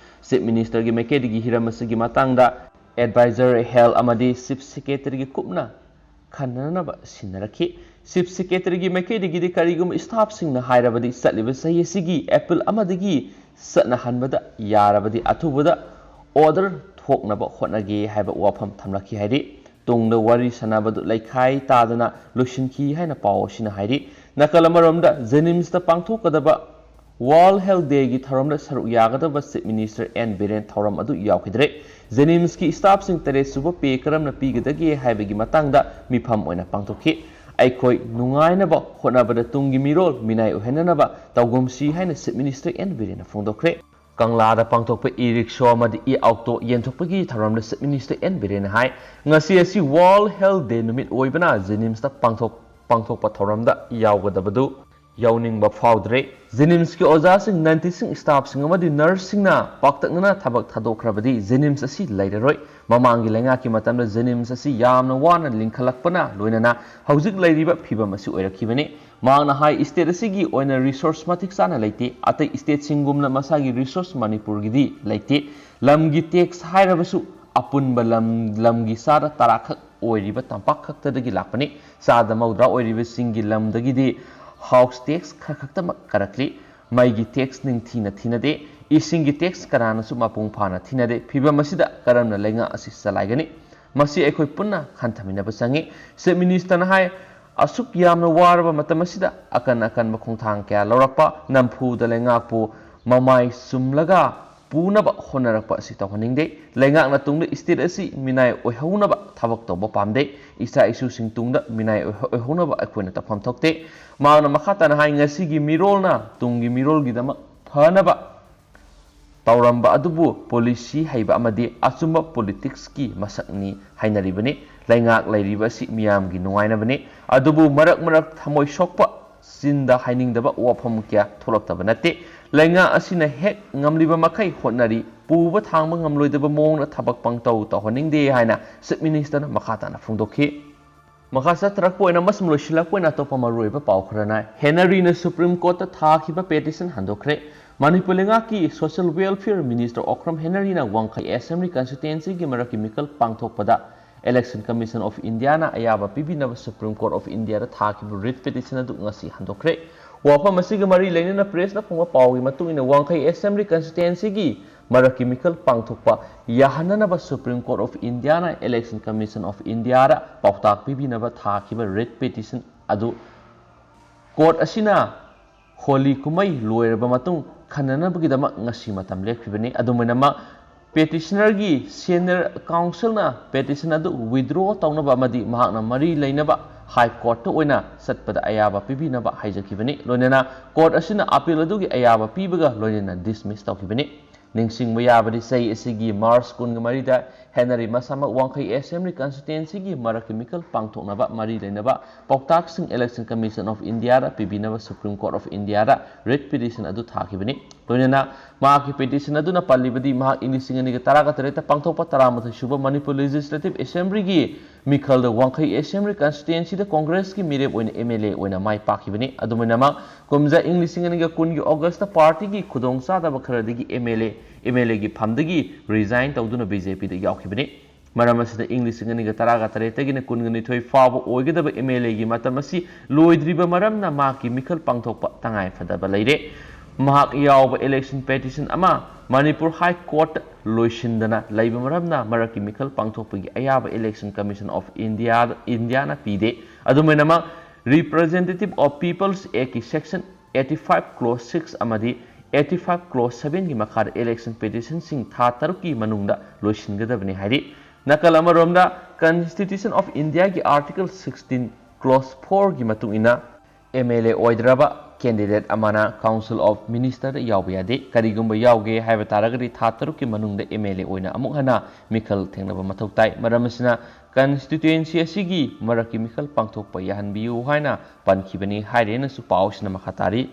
Chief Ministerꯒꯤ ꯃꯥꯏꯀꯩꯗꯒꯤ ꯍꯤꯔꯝ ꯑꯁꯤꯒꯤ ꯃꯇꯥꯡꯗ Advisor Health ꯑꯃꯗꯤ Chief Secretaryꯒꯤ ꯀꯨꯞꯅ ꯈꯟꯅꯅꯕ ꯁꯤꯟꯅꯔꯛꯈꯤ꯫ Chief Secretaryꯒꯤ ꯃꯥꯏꯀꯩꯗꯒꯤꯗꯤ ꯀꯔꯤꯒꯨꯝꯕ staffꯁꯤꯡꯅ ꯍꯥꯏꯔꯕꯗꯤ ꯆꯠꯂꯤꯕ ꯆꯍꯤ ꯑꯁꯤꯒꯤ April ꯑꯃꯗꯒꯤ ꯆꯠꯅꯍꯟꯕꯗ ꯌꯥꯔꯕꯗꯤ ꯑꯊꯨꯕꯗ order ꯊꯣꯛꯅꯕ ꯍꯣꯠꯅꯒꯦ ꯍꯥꯏꯕ ꯋꯥꯐꯝ ꯊꯝꯂꯛꯈꯤ ꯍꯥꯏꯔꯤ꯫ ꯇꯨꯡꯗ ꯋꯥꯔꯤ ꯁꯥꯟꯅꯕꯗꯨ ꯂꯩꯈꯥꯏ ꯇꯥꯗꯅ ꯂꯣꯏꯁꯤꯟꯈꯤ ꯍꯥꯏꯅ ꯄꯥꯎ ꯑꯁꯤꯅ ꯍꯥꯏꯔꯤ꯫ ꯅꯥꯀꯜ ꯑꯃꯔꯣꯝꯗ JNIMSꯇ ꯄꯥꯡꯊꯣꯛꯀꯗꯕ World Health Dayꯒꯤ ꯊꯧꯔꯝꯗ ꯁꯔꯨꯛ ꯌꯥꯒꯗꯕ Chief Minister N ꯕꯤꯔꯦꯟ ꯊꯧꯔꯝ ꯑꯗꯨ ꯌꯥꯎꯈꯤꯗ꯭ꯔꯦ꯫ JNIMSꯀꯤ staffꯁꯤꯡ ꯇꯔꯦꯠ ꯁꯨꯕ pay ꯀꯔꯝꯅ ꯄꯤꯒꯗꯒꯦ ꯍꯥꯏꯕꯒꯤ ꯃꯇꯥꯡꯗ ꯃꯤꯐꯝ ꯑꯣꯏꯅ ꯄꯥꯡꯊꯣꯛꯈꯤ꯫ ꯑꯩꯈꯣꯏ ꯅꯨꯡꯉꯥꯏꯅꯕ ꯍꯣꯠꯅꯕꯗ ꯇꯨꯡꯒꯤ ꯃꯤꯔꯣꯜ ꯃꯤꯅꯥꯏ ꯑꯣꯏꯍꯟꯅꯅꯕ ꯇꯧꯒꯨꯝꯁꯤ ꯍꯥꯏꯅ Chief Minister N ꯕꯤꯔꯦꯟꯅ ꯐꯣꯡꯗꯣꯛꯈ꯭ꯔꯦ꯫ ꯀꯪꯂꯥꯗ ꯄꯥꯡꯊꯣꯛꯄ e-rickshaw ꯑꯃꯗꯤ e-auto ꯌꯦꯟꯊꯣꯛꯄꯒꯤ ꯊꯧꯔꯝꯗ Chief Minister N ꯕꯤꯔꯦꯟꯅ ꯍꯥꯏ, ꯉꯁꯤ ꯑꯁꯤ World Health Day ꯅꯨꯃꯤꯠ ꯑꯣꯏꯕꯅ JNIMSꯇ ꯄꯥꯡꯊꯣꯛ-, ꯄꯥꯡꯊꯣꯛꯄ ꯊꯧꯔꯝꯗ ꯌꯥꯎꯒꯗꯕꯗꯨ ꯌꯥꯎꯅꯤꯡꯕ ꯐꯥꯎꯗ꯭ꯔꯦ꯫ JNIMSꯀꯤ ꯑꯣꯖꯥꯁꯤꯡ, non-teaching staffꯁꯤꯡ ꯑꯃꯗꯤ nurseꯁꯤꯡꯅ ꯄꯥꯛꯇꯛꯅꯅ ꯊꯕꯛ ꯊꯥꯗꯣꯛꯈ꯭ꯔꯕꯗꯤ JNIMS ꯑꯁꯤ ꯂꯩꯔꯔꯣꯏ꯫ ꯃꯃꯥꯡꯒꯤ ꯂꯩꯉꯥꯛꯀꯤ ꯃꯇꯝꯗ JNIMS ꯑꯁꯤ ꯌꯥꯝꯅ ꯋꯥꯅ ꯂꯤꯡꯈꯠꯂꯛꯄꯅ ꯂꯣꯏꯅꯅ ꯍꯧꯖꯤꯛ ꯂꯩꯔꯤꯕ ꯐꯤꯕꯝ ꯑꯁꯤ ꯑꯣꯏꯔꯛꯈꯤꯕꯅꯤ꯫ ꯃꯍꯥꯛꯅ ꯍꯥꯏ, state ꯑꯁꯤꯒꯤ ꯑꯣꯏꯅ resource ꯃꯇꯤꯛ ꯆꯥꯅ ꯂꯩꯇꯦ꯫ ꯑꯇꯩ stateꯁꯤꯡꯒꯨꯝꯅ ꯃꯁꯥꯒꯤ resource ꯃꯅꯤꯄꯨꯔꯒꯤꯗꯤ ꯂꯩꯇꯦ꯫ ꯂꯝꯒꯤ tax ꯍꯥꯏꯔꯕꯁꯨ ꯑꯄꯨꯟꯕ ꯂꯝ, ꯂꯝꯒꯤ ꯆꯥꯗ ꯇꯔꯥ ꯈꯛ ꯑꯣꯏꯔꯤꯕ ꯇꯝꯄꯥꯛ ꯈꯛꯇꯗꯒꯤ ꯂꯥꯛꯄꯅꯤ꯫ ꯆꯥꯗ ꯃꯧꯗ꯭ꯔꯥ ꯑꯣꯏꯔꯤꯕꯁꯤꯡꯒꯤ ꯂꯝꯗꯒꯤꯗꯤ house tax ꯈꯔ ꯈꯛꯇꯃꯛ ꯀꯥꯔꯛꯂꯤ꯫ ꯃꯩꯒꯤ tax ꯅꯤꯡꯊꯤꯅ ꯊꯤꯅꯗꯦ꯫ ꯏꯁꯤꯡꯒꯤ tax ꯀꯅꯥꯅꯁꯨ ꯃꯄꯨꯡ ꯐꯥꯅ ꯊꯤꯅꯗꯦ꯫ ꯐꯤꯕꯝ ꯑꯁꯤꯗ ꯀꯔꯝꯅ ꯂꯩꯉꯥꯛ ꯑꯁꯤ ꯆꯂꯥꯏꯒꯅꯤ? ꯃꯁꯤ ꯑꯩꯈꯣꯏ ꯄꯨꯟꯅ ꯈꯟꯊꯃꯤꯟꯅꯕ ꯆꯪꯏ꯫ ꯆꯤꯐ ꯃꯤꯅꯤꯁꯇꯔꯅ ꯍꯥꯏ, ꯑꯁꯨꯛ ꯌꯥꯝꯅ ꯋꯥꯔꯕ ꯃꯇꯝ ꯑꯁꯤꯗ ꯑꯀꯟ ꯑꯀꯟꯕ ꯈꯣꯡꯊꯥꯡ ꯀꯌꯥ ꯂꯧꯔꯛꯄ, ꯅꯝꯐꯨꯗ ꯂꯩꯉꯥꯛꯄꯨ ꯃꯃꯥꯏ ꯆꯨꯝꯂꯒ ꯄꯨꯅꯕ ꯍꯣꯠꯅꯔꯛꯄ ꯑꯁꯤ ꯇꯧꯍꯟꯅꯤꯡꯗꯦ꯫ ꯂꯩꯉꯥꯛꯅ ꯇꯨꯡꯗ ꯁ꯭ꯇꯦꯠ ꯑꯁꯤ ꯃꯤꯅꯥꯏ ꯑꯣꯏꯍꯧꯅꯕ ꯊꯕꯛ ꯇꯧꯕ ꯄꯥꯝꯗꯦ꯫ ꯏꯆꯥ ꯏꯁꯨꯁꯤꯡ ꯇꯨꯡꯗ ꯃꯤꯅꯥꯏ ꯑꯣꯏꯍꯧ-, ꯑꯣꯏꯍꯧꯅꯕ ꯑꯩꯈꯣꯏꯅ ꯇꯧꯐꯝ ꯊꯣꯛꯇꯦ꯫ ꯃꯍꯥꯛꯅ ꯃꯈꯥ ꯇꯥꯅ ꯍꯥꯏ, ꯉꯁꯤꯒꯤ ꯃꯤꯔꯣꯜꯅ ꯇꯨꯡꯒꯤ ꯃꯤꯔꯣꯜꯒꯤꯗꯃꯛ ꯐꯅꯕ ꯇꯧꯔꯝꯕ ꯑꯗꯨꯕꯨ ꯄꯣꯂꯤꯁꯤ ꯍꯩꯕ ꯑꯃꯗꯤ ꯑꯆꯨꯝꯕ ꯄꯣꯂꯤꯇꯤꯛꯁꯀꯤ ꯃꯁꯛꯅꯤ ꯍꯥꯏꯅꯔꯤꯕꯅꯤ꯫ ꯂꯩꯉꯥꯛ ꯂꯩꯔꯤꯕ ꯑꯁꯤ ꯃꯤꯌꯥꯝꯒꯤ ꯅꯨꯡꯉꯥꯏꯅꯕꯅꯤ꯫ ꯑꯗꯨꯕꯨ ꯃꯔꯛ ꯃꯔꯛ ꯊꯃꯣꯏ ꯁꯣꯛꯄ, ꯆꯤꯟꯗ ꯍꯥꯏꯅꯤꯡꯗꯕ ꯋꯥꯐꯝ ꯀꯌꯥ ꯊꯣꯛꯂꯛꯇꯕ ꯅꯠꯇꯦ꯫ ꯂꯩꯉꯥꯛ ꯑꯁꯤꯅ ꯍꯦꯛ ꯉꯝꯂꯤꯕ ꯃꯈꯩ ꯍꯣꯠꯅꯔꯤ, ꯄꯨꯕ ꯊꯥꯡꯕ ꯉꯝꯂꯣꯏꯗꯕ ꯃꯑꯣꯡꯗ ꯊꯕꯛ ꯄꯪꯇꯧ ꯇꯧꯍꯟꯅꯤꯡꯗꯦ ꯍꯥꯏꯅ ꯆꯤꯐ ꯃꯤꯅꯤꯁꯇꯔꯅ ꯃꯈꯥ ꯇꯥꯅ ꯐꯣꯡꯗꯣꯛꯈꯤ꯫ ꯃꯈꯥ ꯆꯠꯊꯔꯛꯄ ꯑꯣꯏꯅ ꯑꯃꯁꯨꯡ ꯂꯣꯏꯁꯤꯜꯂꯛꯄ ꯑꯣꯏꯅ ꯑꯇꯣꯞꯄ ꯃꯔꯨꯑꯣꯏꯕ ꯄꯥꯎ ꯈꯔꯅ, ꯍꯦꯅꯔꯤꯅ ꯁꯨꯄ꯭ꯔꯤꯝ ꯀꯣꯔꯠꯇ ꯊꯥꯈꯤꯕ ꯄꯦꯇꯤꯁꯟ ꯍꯟꯗꯣꯛꯈ꯭ꯔꯦ꯫ ꯃꯅꯤꯄꯨꯔ ꯂꯩꯉꯥꯛꯀꯤ ꯁꯣꯁꯤꯌꯦꯜ ꯋꯦꯜꯐꯤꯌꯔ ꯃꯤꯅꯤꯁꯇꯔ ꯑꯣꯀ꯭ꯔꯝ ꯍꯦꯅꯔꯤꯅ ꯋꯥꯡꯈꯩ ꯑꯦꯁꯦꯝꯕ꯭ꯂꯤ ꯀꯟꯁꯇꯤꯇ꯭ꯋꯦꯟꯁꯤꯒꯤ ꯃꯔꯛꯀꯤ ꯃꯤꯈꯜ ꯄꯥꯡꯊꯣꯛꯄꯗ Election Commission of Indiaꯅ ꯑꯌꯥꯕ ꯄꯤꯕꯤꯅꯕ Supreme Court of Indiaꯗ ꯊꯥꯈꯤꯕ ꯔꯤꯠ ꯄꯦꯇꯤꯁꯟ ꯑꯗꯨ ꯉꯁꯤ ꯍꯟꯗꯣꯛꯈ꯭ꯔꯦ꯫ ꯋꯥꯐꯝ ꯑꯁꯤꯒꯤ ꯃꯔꯤ ꯂꯩꯅꯅ ꯄ꯭ꯔꯦꯁꯅ ꯐꯣꯡꯕ ꯄꯥꯎꯒꯤ ꯃꯇꯨꯡ ꯏꯟꯅ, ꯋꯥꯡꯈꯩ ꯑꯦꯁꯦꯝꯕ꯭ꯂꯤ ꯀꯟꯁꯇꯤꯇ꯭ꯋꯦꯟꯁꯤꯒꯤ ꯃꯔꯛꯀꯤ ꯃꯤꯈꯜ ꯄꯥꯡꯊꯣꯛꯄ ꯌꯥꯍꯟꯅꯅꯕ Supreme Court of Indiaꯅ Election Commission of Indiaꯗ ꯄꯥꯎꯇꯥꯛ ꯄꯤꯕꯤꯅꯕ ꯊꯥꯈꯤꯕ ꯔꯤꯠ ꯄꯦꯇꯤꯁꯟ ꯑꯗꯨ ꯀꯣꯔꯠ ꯑꯁꯤꯅ ꯍꯣꯂꯤ ꯀꯨꯝꯍꯩ ꯂꯣꯏꯔꯕ ꯃꯇꯨꯡ ꯈꯟꯅꯅꯕꯒꯤꯗꯃꯛ ꯉꯁꯤ ꯃꯇꯝ ꯂꯦꯞꯈꯤꯕꯅꯤ꯫ ꯑꯗꯨꯝ ꯑꯣꯏꯅꯃꯛ, ꯄꯦꯇꯤꯁꯅꯔꯒꯤ ꯁꯦꯅꯤꯌꯔ ꯀꯥꯎꯟꯁꯤꯜꯅ ꯄꯦꯇꯤꯁꯟ ꯑꯗꯨ ꯋꯤꯗ꯭ꯔꯣ ꯇꯧꯅꯕ ꯑꯃꯗꯤ ꯃꯍꯥꯛꯅ ꯃꯔꯤ ꯂꯩꯅꯕ ꯍꯥꯏ ꯀꯣꯔꯠꯇ ꯑꯣꯏꯅ ꯆꯠꯄꯗ ꯑꯌꯥꯕ ꯄꯤꯕꯤꯅꯕ ꯍꯥꯏꯖꯈꯤꯕꯅꯤ꯫ ꯂꯣꯏꯅꯅ ꯀꯣꯔꯠ ꯑꯁꯤꯅ ꯑꯄꯤꯜ ꯑꯗꯨꯒꯤ ꯑꯌꯥꯕ ꯄꯤꯕꯒ ꯂꯣꯏꯅꯅ ꯗꯤꯁꯃꯤꯁ ꯇꯧꯈꯤꯕꯅꯤ꯫ ꯅꯤꯡꯁꯤꯡꯕ ꯌꯥꯕꯗꯤ, ꯆꯍꯤ ꯑꯁꯤꯒꯤ ꯃꯥꯔꯆ ꯀꯨꯟꯒ ꯃꯔꯤꯗ ꯍꯦꯅꯔꯤ ꯃꯁꯥꯃꯛ ꯋꯥꯡꯈꯩ ꯑꯦꯁꯦꯝꯕ꯭ꯂꯤ ꯀꯟꯁꯇꯤꯇ꯭ꯋꯦꯟꯁꯤꯒꯤ ꯃꯔꯛꯀꯤ ꯃꯤꯈꯜ ꯄꯥꯡꯊꯣꯛꯅꯕ ꯃꯔꯤ ꯂꯩꯅꯕ ꯄꯥꯎꯇꯥꯛꯁꯤꯡ Election Commission of Indiaꯗ ꯄꯤꯕꯤꯅꯕ Supreme Court of Indiaꯗ ꯔꯤꯠ ꯄꯤꯇꯤꯁꯟ ꯑꯗꯨ ꯊꯥꯈꯤꯕꯅꯤ꯫ ꯂꯣꯏꯅꯅ ꯃꯍꯥꯛꯀꯤ ꯄꯤꯇꯤꯁꯟ ꯑꯗꯨꯅ ꯄꯜꯂꯤꯕꯗꯤ, ꯃꯍꯥꯛ ꯏꯪ ꯂꯤꯁꯤꯡ ꯑꯅꯤꯒ ꯇꯔꯥꯒ ꯇꯔꯦꯠꯇ ꯄꯥꯡꯊꯣꯛꯄ ꯇꯔꯥꯃꯥꯊꯣꯏ ꯁꯨꯕ ꯃꯅꯤꯄꯨꯔ ꯂꯦꯖꯤꯁꯂꯦꯇꯤꯚ ꯑꯦꯁꯦꯝꯕ꯭ꯂꯤꯒꯤ ꯃꯤꯈꯜꯗ ꯋꯥꯡꯈꯩ ꯑꯦꯁꯦꯝꯕ꯭ꯂꯤ ꯀꯟꯁꯇꯤꯇ꯭ꯋꯦꯟꯁꯤꯗ ꯀꯣꯡꯒ꯭ꯔꯦꯁꯀꯤ ꯃꯤꯔꯦꯞ ꯑꯣꯏꯅ ꯑꯦꯝ ꯑꯦꯜ ꯑꯦ ꯑꯣꯏꯅ ꯃꯥꯏ ꯄꯥꯛꯈꯤꯕꯅꯤ꯫ ꯑꯗꯨꯝ ꯑꯣꯏꯅꯃꯛ, ꯀꯨꯝꯖꯥ ꯏꯪ ꯂꯤꯁꯤꯡ ꯑꯅꯤꯒ ꯀꯨꯟꯒꯤ ꯑꯣꯒꯁꯇ ꯄꯥꯔꯇꯤꯒꯤ ꯈꯨꯗꯣꯡꯆꯥꯗꯕ ꯈꯔꯗꯒꯤ M L A, M L ꯑꯦꯒꯤ ꯐꯝꯗꯒꯤ ꯔꯤꯖꯥꯏꯟ ꯇꯧꯗꯨꯅ ꯕꯤ ꯖꯦ ꯄꯤꯗ ꯌꯥꯎꯈꯤꯕꯅꯤ꯫ ꯃꯔꯝ ꯑꯁꯤꯅ, ꯏꯪ ꯂꯤꯁꯤꯡ ꯑꯅꯤꯒ ꯇꯔꯥꯒ ꯇꯔꯦꯠꯇꯒꯤꯅ ꯀꯨꯟꯒ ꯅꯤꯊꯣꯏ ꯐꯥꯎꯕ ꯑꯣꯏꯒꯗꯕ ꯑꯦꯝ ꯑꯦꯜ ꯑꯦꯒꯤ ꯃꯇꯝ ꯑꯁꯤ ꯂꯣꯏꯗ꯭ꯔꯤꯕ ꯃꯔꯝꯅ ꯃꯍꯥꯛꯀꯤ ꯃꯤꯈꯜ ꯄꯥꯡꯊꯣꯛꯄ ꯇꯉꯥꯏ ꯐꯗꯕ ꯂꯩꯔꯦ꯫ ꯃꯍꯥꯛ ꯌꯥꯎꯕ election petition ꯑꯃ ꯃꯅꯤꯄꯨꯔ High Court ꯂꯣꯏꯁꯤꯟꯗꯅ ꯂꯩꯕ ꯃꯔꯝꯅ ꯃꯔꯛꯀꯤ ꯃꯤꯈꯜ ꯄꯥꯡꯊꯣꯛꯄꯒꯤ ꯑꯌꯥꯕ Election Commission of India, ꯏꯟꯗꯤꯌꯥꯅ ꯄꯤꯗꯦ꯫ ꯑꯗꯨꯝ ꯑꯣꯏꯅꯃꯛ, Representative of People's Act ꯀꯤ section eighty five clause six ꯑꯃꯗꯤ eighty five clause seven ꯒꯤ ꯃꯈꯥꯗ election petition ꯁꯤꯡ ꯊꯥ ꯇꯔꯨꯛꯀꯤ ꯃꯅꯨꯡꯗ ꯂꯣꯏꯁꯤꯟꯒꯗꯕꯅꯤ ꯍꯥꯏꯔꯤ꯫ ꯅꯥꯀꯜ ꯑꯃꯔꯣꯝꯗ, Constitution of India ꯒꯤ Article sixteen clause four ꯒꯤ ꯃꯇꯨꯡ ꯏꯟꯅ, MLA ꯑꯣꯏꯗ꯭ꯔꯕ candidate ꯑꯃꯅ Council of Minister ꯗ ꯌꯥꯎꯕ ꯌꯥꯗꯦ꯫ ꯀꯔꯤꯒꯨꯝꯕ ꯌꯥꯎꯒꯦ ꯍꯥꯏꯕ ꯇꯥꯔꯒꯗꯤ, ꯊꯥ ꯇꯔꯨꯛꯀꯤ ꯃꯅꯨꯡꯗ MLA ꯑꯣꯏꯅ ꯑꯃꯨꯛ ꯍꯟꯅ ꯃꯤꯈꯜ ꯊꯦꯡꯅꯕ ꯃꯊꯧ ꯇꯥꯏ꯫ ꯃꯔꯝ ꯑꯁꯤꯅ, constituency ꯑꯁꯤꯒꯤ ꯃꯔꯛꯀꯤ ꯃꯤꯈꯜ ꯄꯥꯡꯊꯣꯛꯄ ꯌꯥꯍꯟꯕꯤꯌꯨ ꯍꯥꯏꯅ ꯄꯟꯈꯤꯕꯅꯤ ꯍꯥꯏꯔꯦꯅꯁꯨ ꯄꯥꯎꯁꯤꯅ ꯃꯈꯥ ꯇꯥꯔꯤ꯫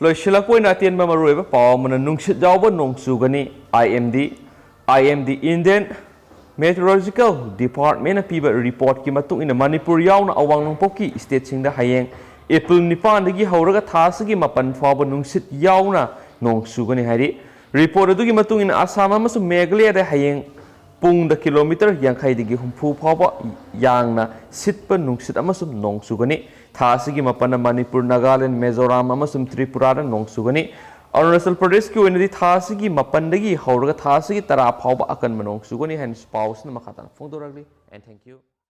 ꯂꯣꯏꯁꯤꯜꯂꯛꯄ ꯑꯣꯏꯅ ꯑꯇꯦꯟꯕ ꯃꯔꯨꯑꯣꯏꯕ ꯄꯥꯎ ꯑꯃꯅ, ꯅꯨꯡꯁꯤꯠ ꯌꯥꯎꯕ ꯅꯣꯡ ꯆꯨꯒꯅꯤ꯫ IMD, IMD, Indian Meteorological Department ꯅ ꯄꯤꯕ report ꯀꯤ ꯃꯇꯨꯡ ꯏꯟꯅ, ꯃꯅꯤꯄꯨꯔ ꯌꯥꯎꯅ ꯑꯋꯥꯡ ꯅꯣꯡꯄꯣꯛꯀꯤ state ꯁꯤꯡꯗ ꯍꯌꯦꯡ April ꯅꯤꯄꯥꯟꯗꯒꯤ ꯍꯧꯔꯒ ꯊꯥ ꯑꯁꯤꯒꯤ ꯃꯥꯄꯟ ꯐꯥꯎꯕ ꯅꯨꯡꯁꯤꯠ ꯌꯥꯎꯅ ꯅꯣꯡ ꯆꯨꯒꯅꯤ ꯍꯥꯏꯔꯤ꯫ Report ꯑꯗꯨꯒꯤ ꯃꯇꯨꯡ ꯏꯟꯅ, ꯑꯁꯥꯝ ꯑꯃꯁꯨꯡ ꯃꯦꯘꯥꯂꯌꯥꯗ ꯍꯌꯦꯡ ꯄꯨꯡꯗ kilometre ꯌꯥꯡꯈꯩꯗꯒꯤ ꯍꯨꯝꯐꯨ ꯐꯥꯎꯕ ꯌꯥꯡꯅ ꯁꯤꯠꯄ ꯅꯨꯡꯁꯤꯠ ꯑꯃꯁꯨꯡ ꯅꯣꯡ ꯆꯨꯒꯅꯤ꯫ ꯊꯥ ꯑꯁꯤꯒꯤ ꯃꯥꯄꯟꯗ ꯃꯅꯤꯄꯨꯔ, ꯅꯥꯒꯥꯂꯦꯟ, ꯃꯤꯖꯣꯔꯥꯝ ꯑꯃꯁꯨꯡ ꯇ꯭ꯔꯤꯄꯨꯔꯥꯗ ꯅꯣꯡ ꯆꯨꯒꯅꯤ꯫ ꯑꯔꯨꯅꯥꯆꯜ ꯄ꯭ꯔꯗꯦꯁꯀꯤ ꯑꯣꯏꯅꯗꯤ ꯊꯥ ꯑꯁꯤꯒꯤ ꯃꯥꯄꯟꯗꯒꯤ ꯍꯧꯔꯒ ꯊꯥ ꯑꯁꯤꯒꯤ ꯇꯔꯥ ꯐꯥꯎꯕ ꯑꯀꯟꯕ ꯅꯣꯡ ꯆꯨꯒꯅꯤ ꯍꯥꯏꯅꯁꯨ ꯄꯥꯎ ꯑꯁꯤꯅ ꯃꯈꯥ ꯇꯥꯅ ꯐꯣꯡꯗꯣꯔꯛꯂꯤ꯫ And thank you.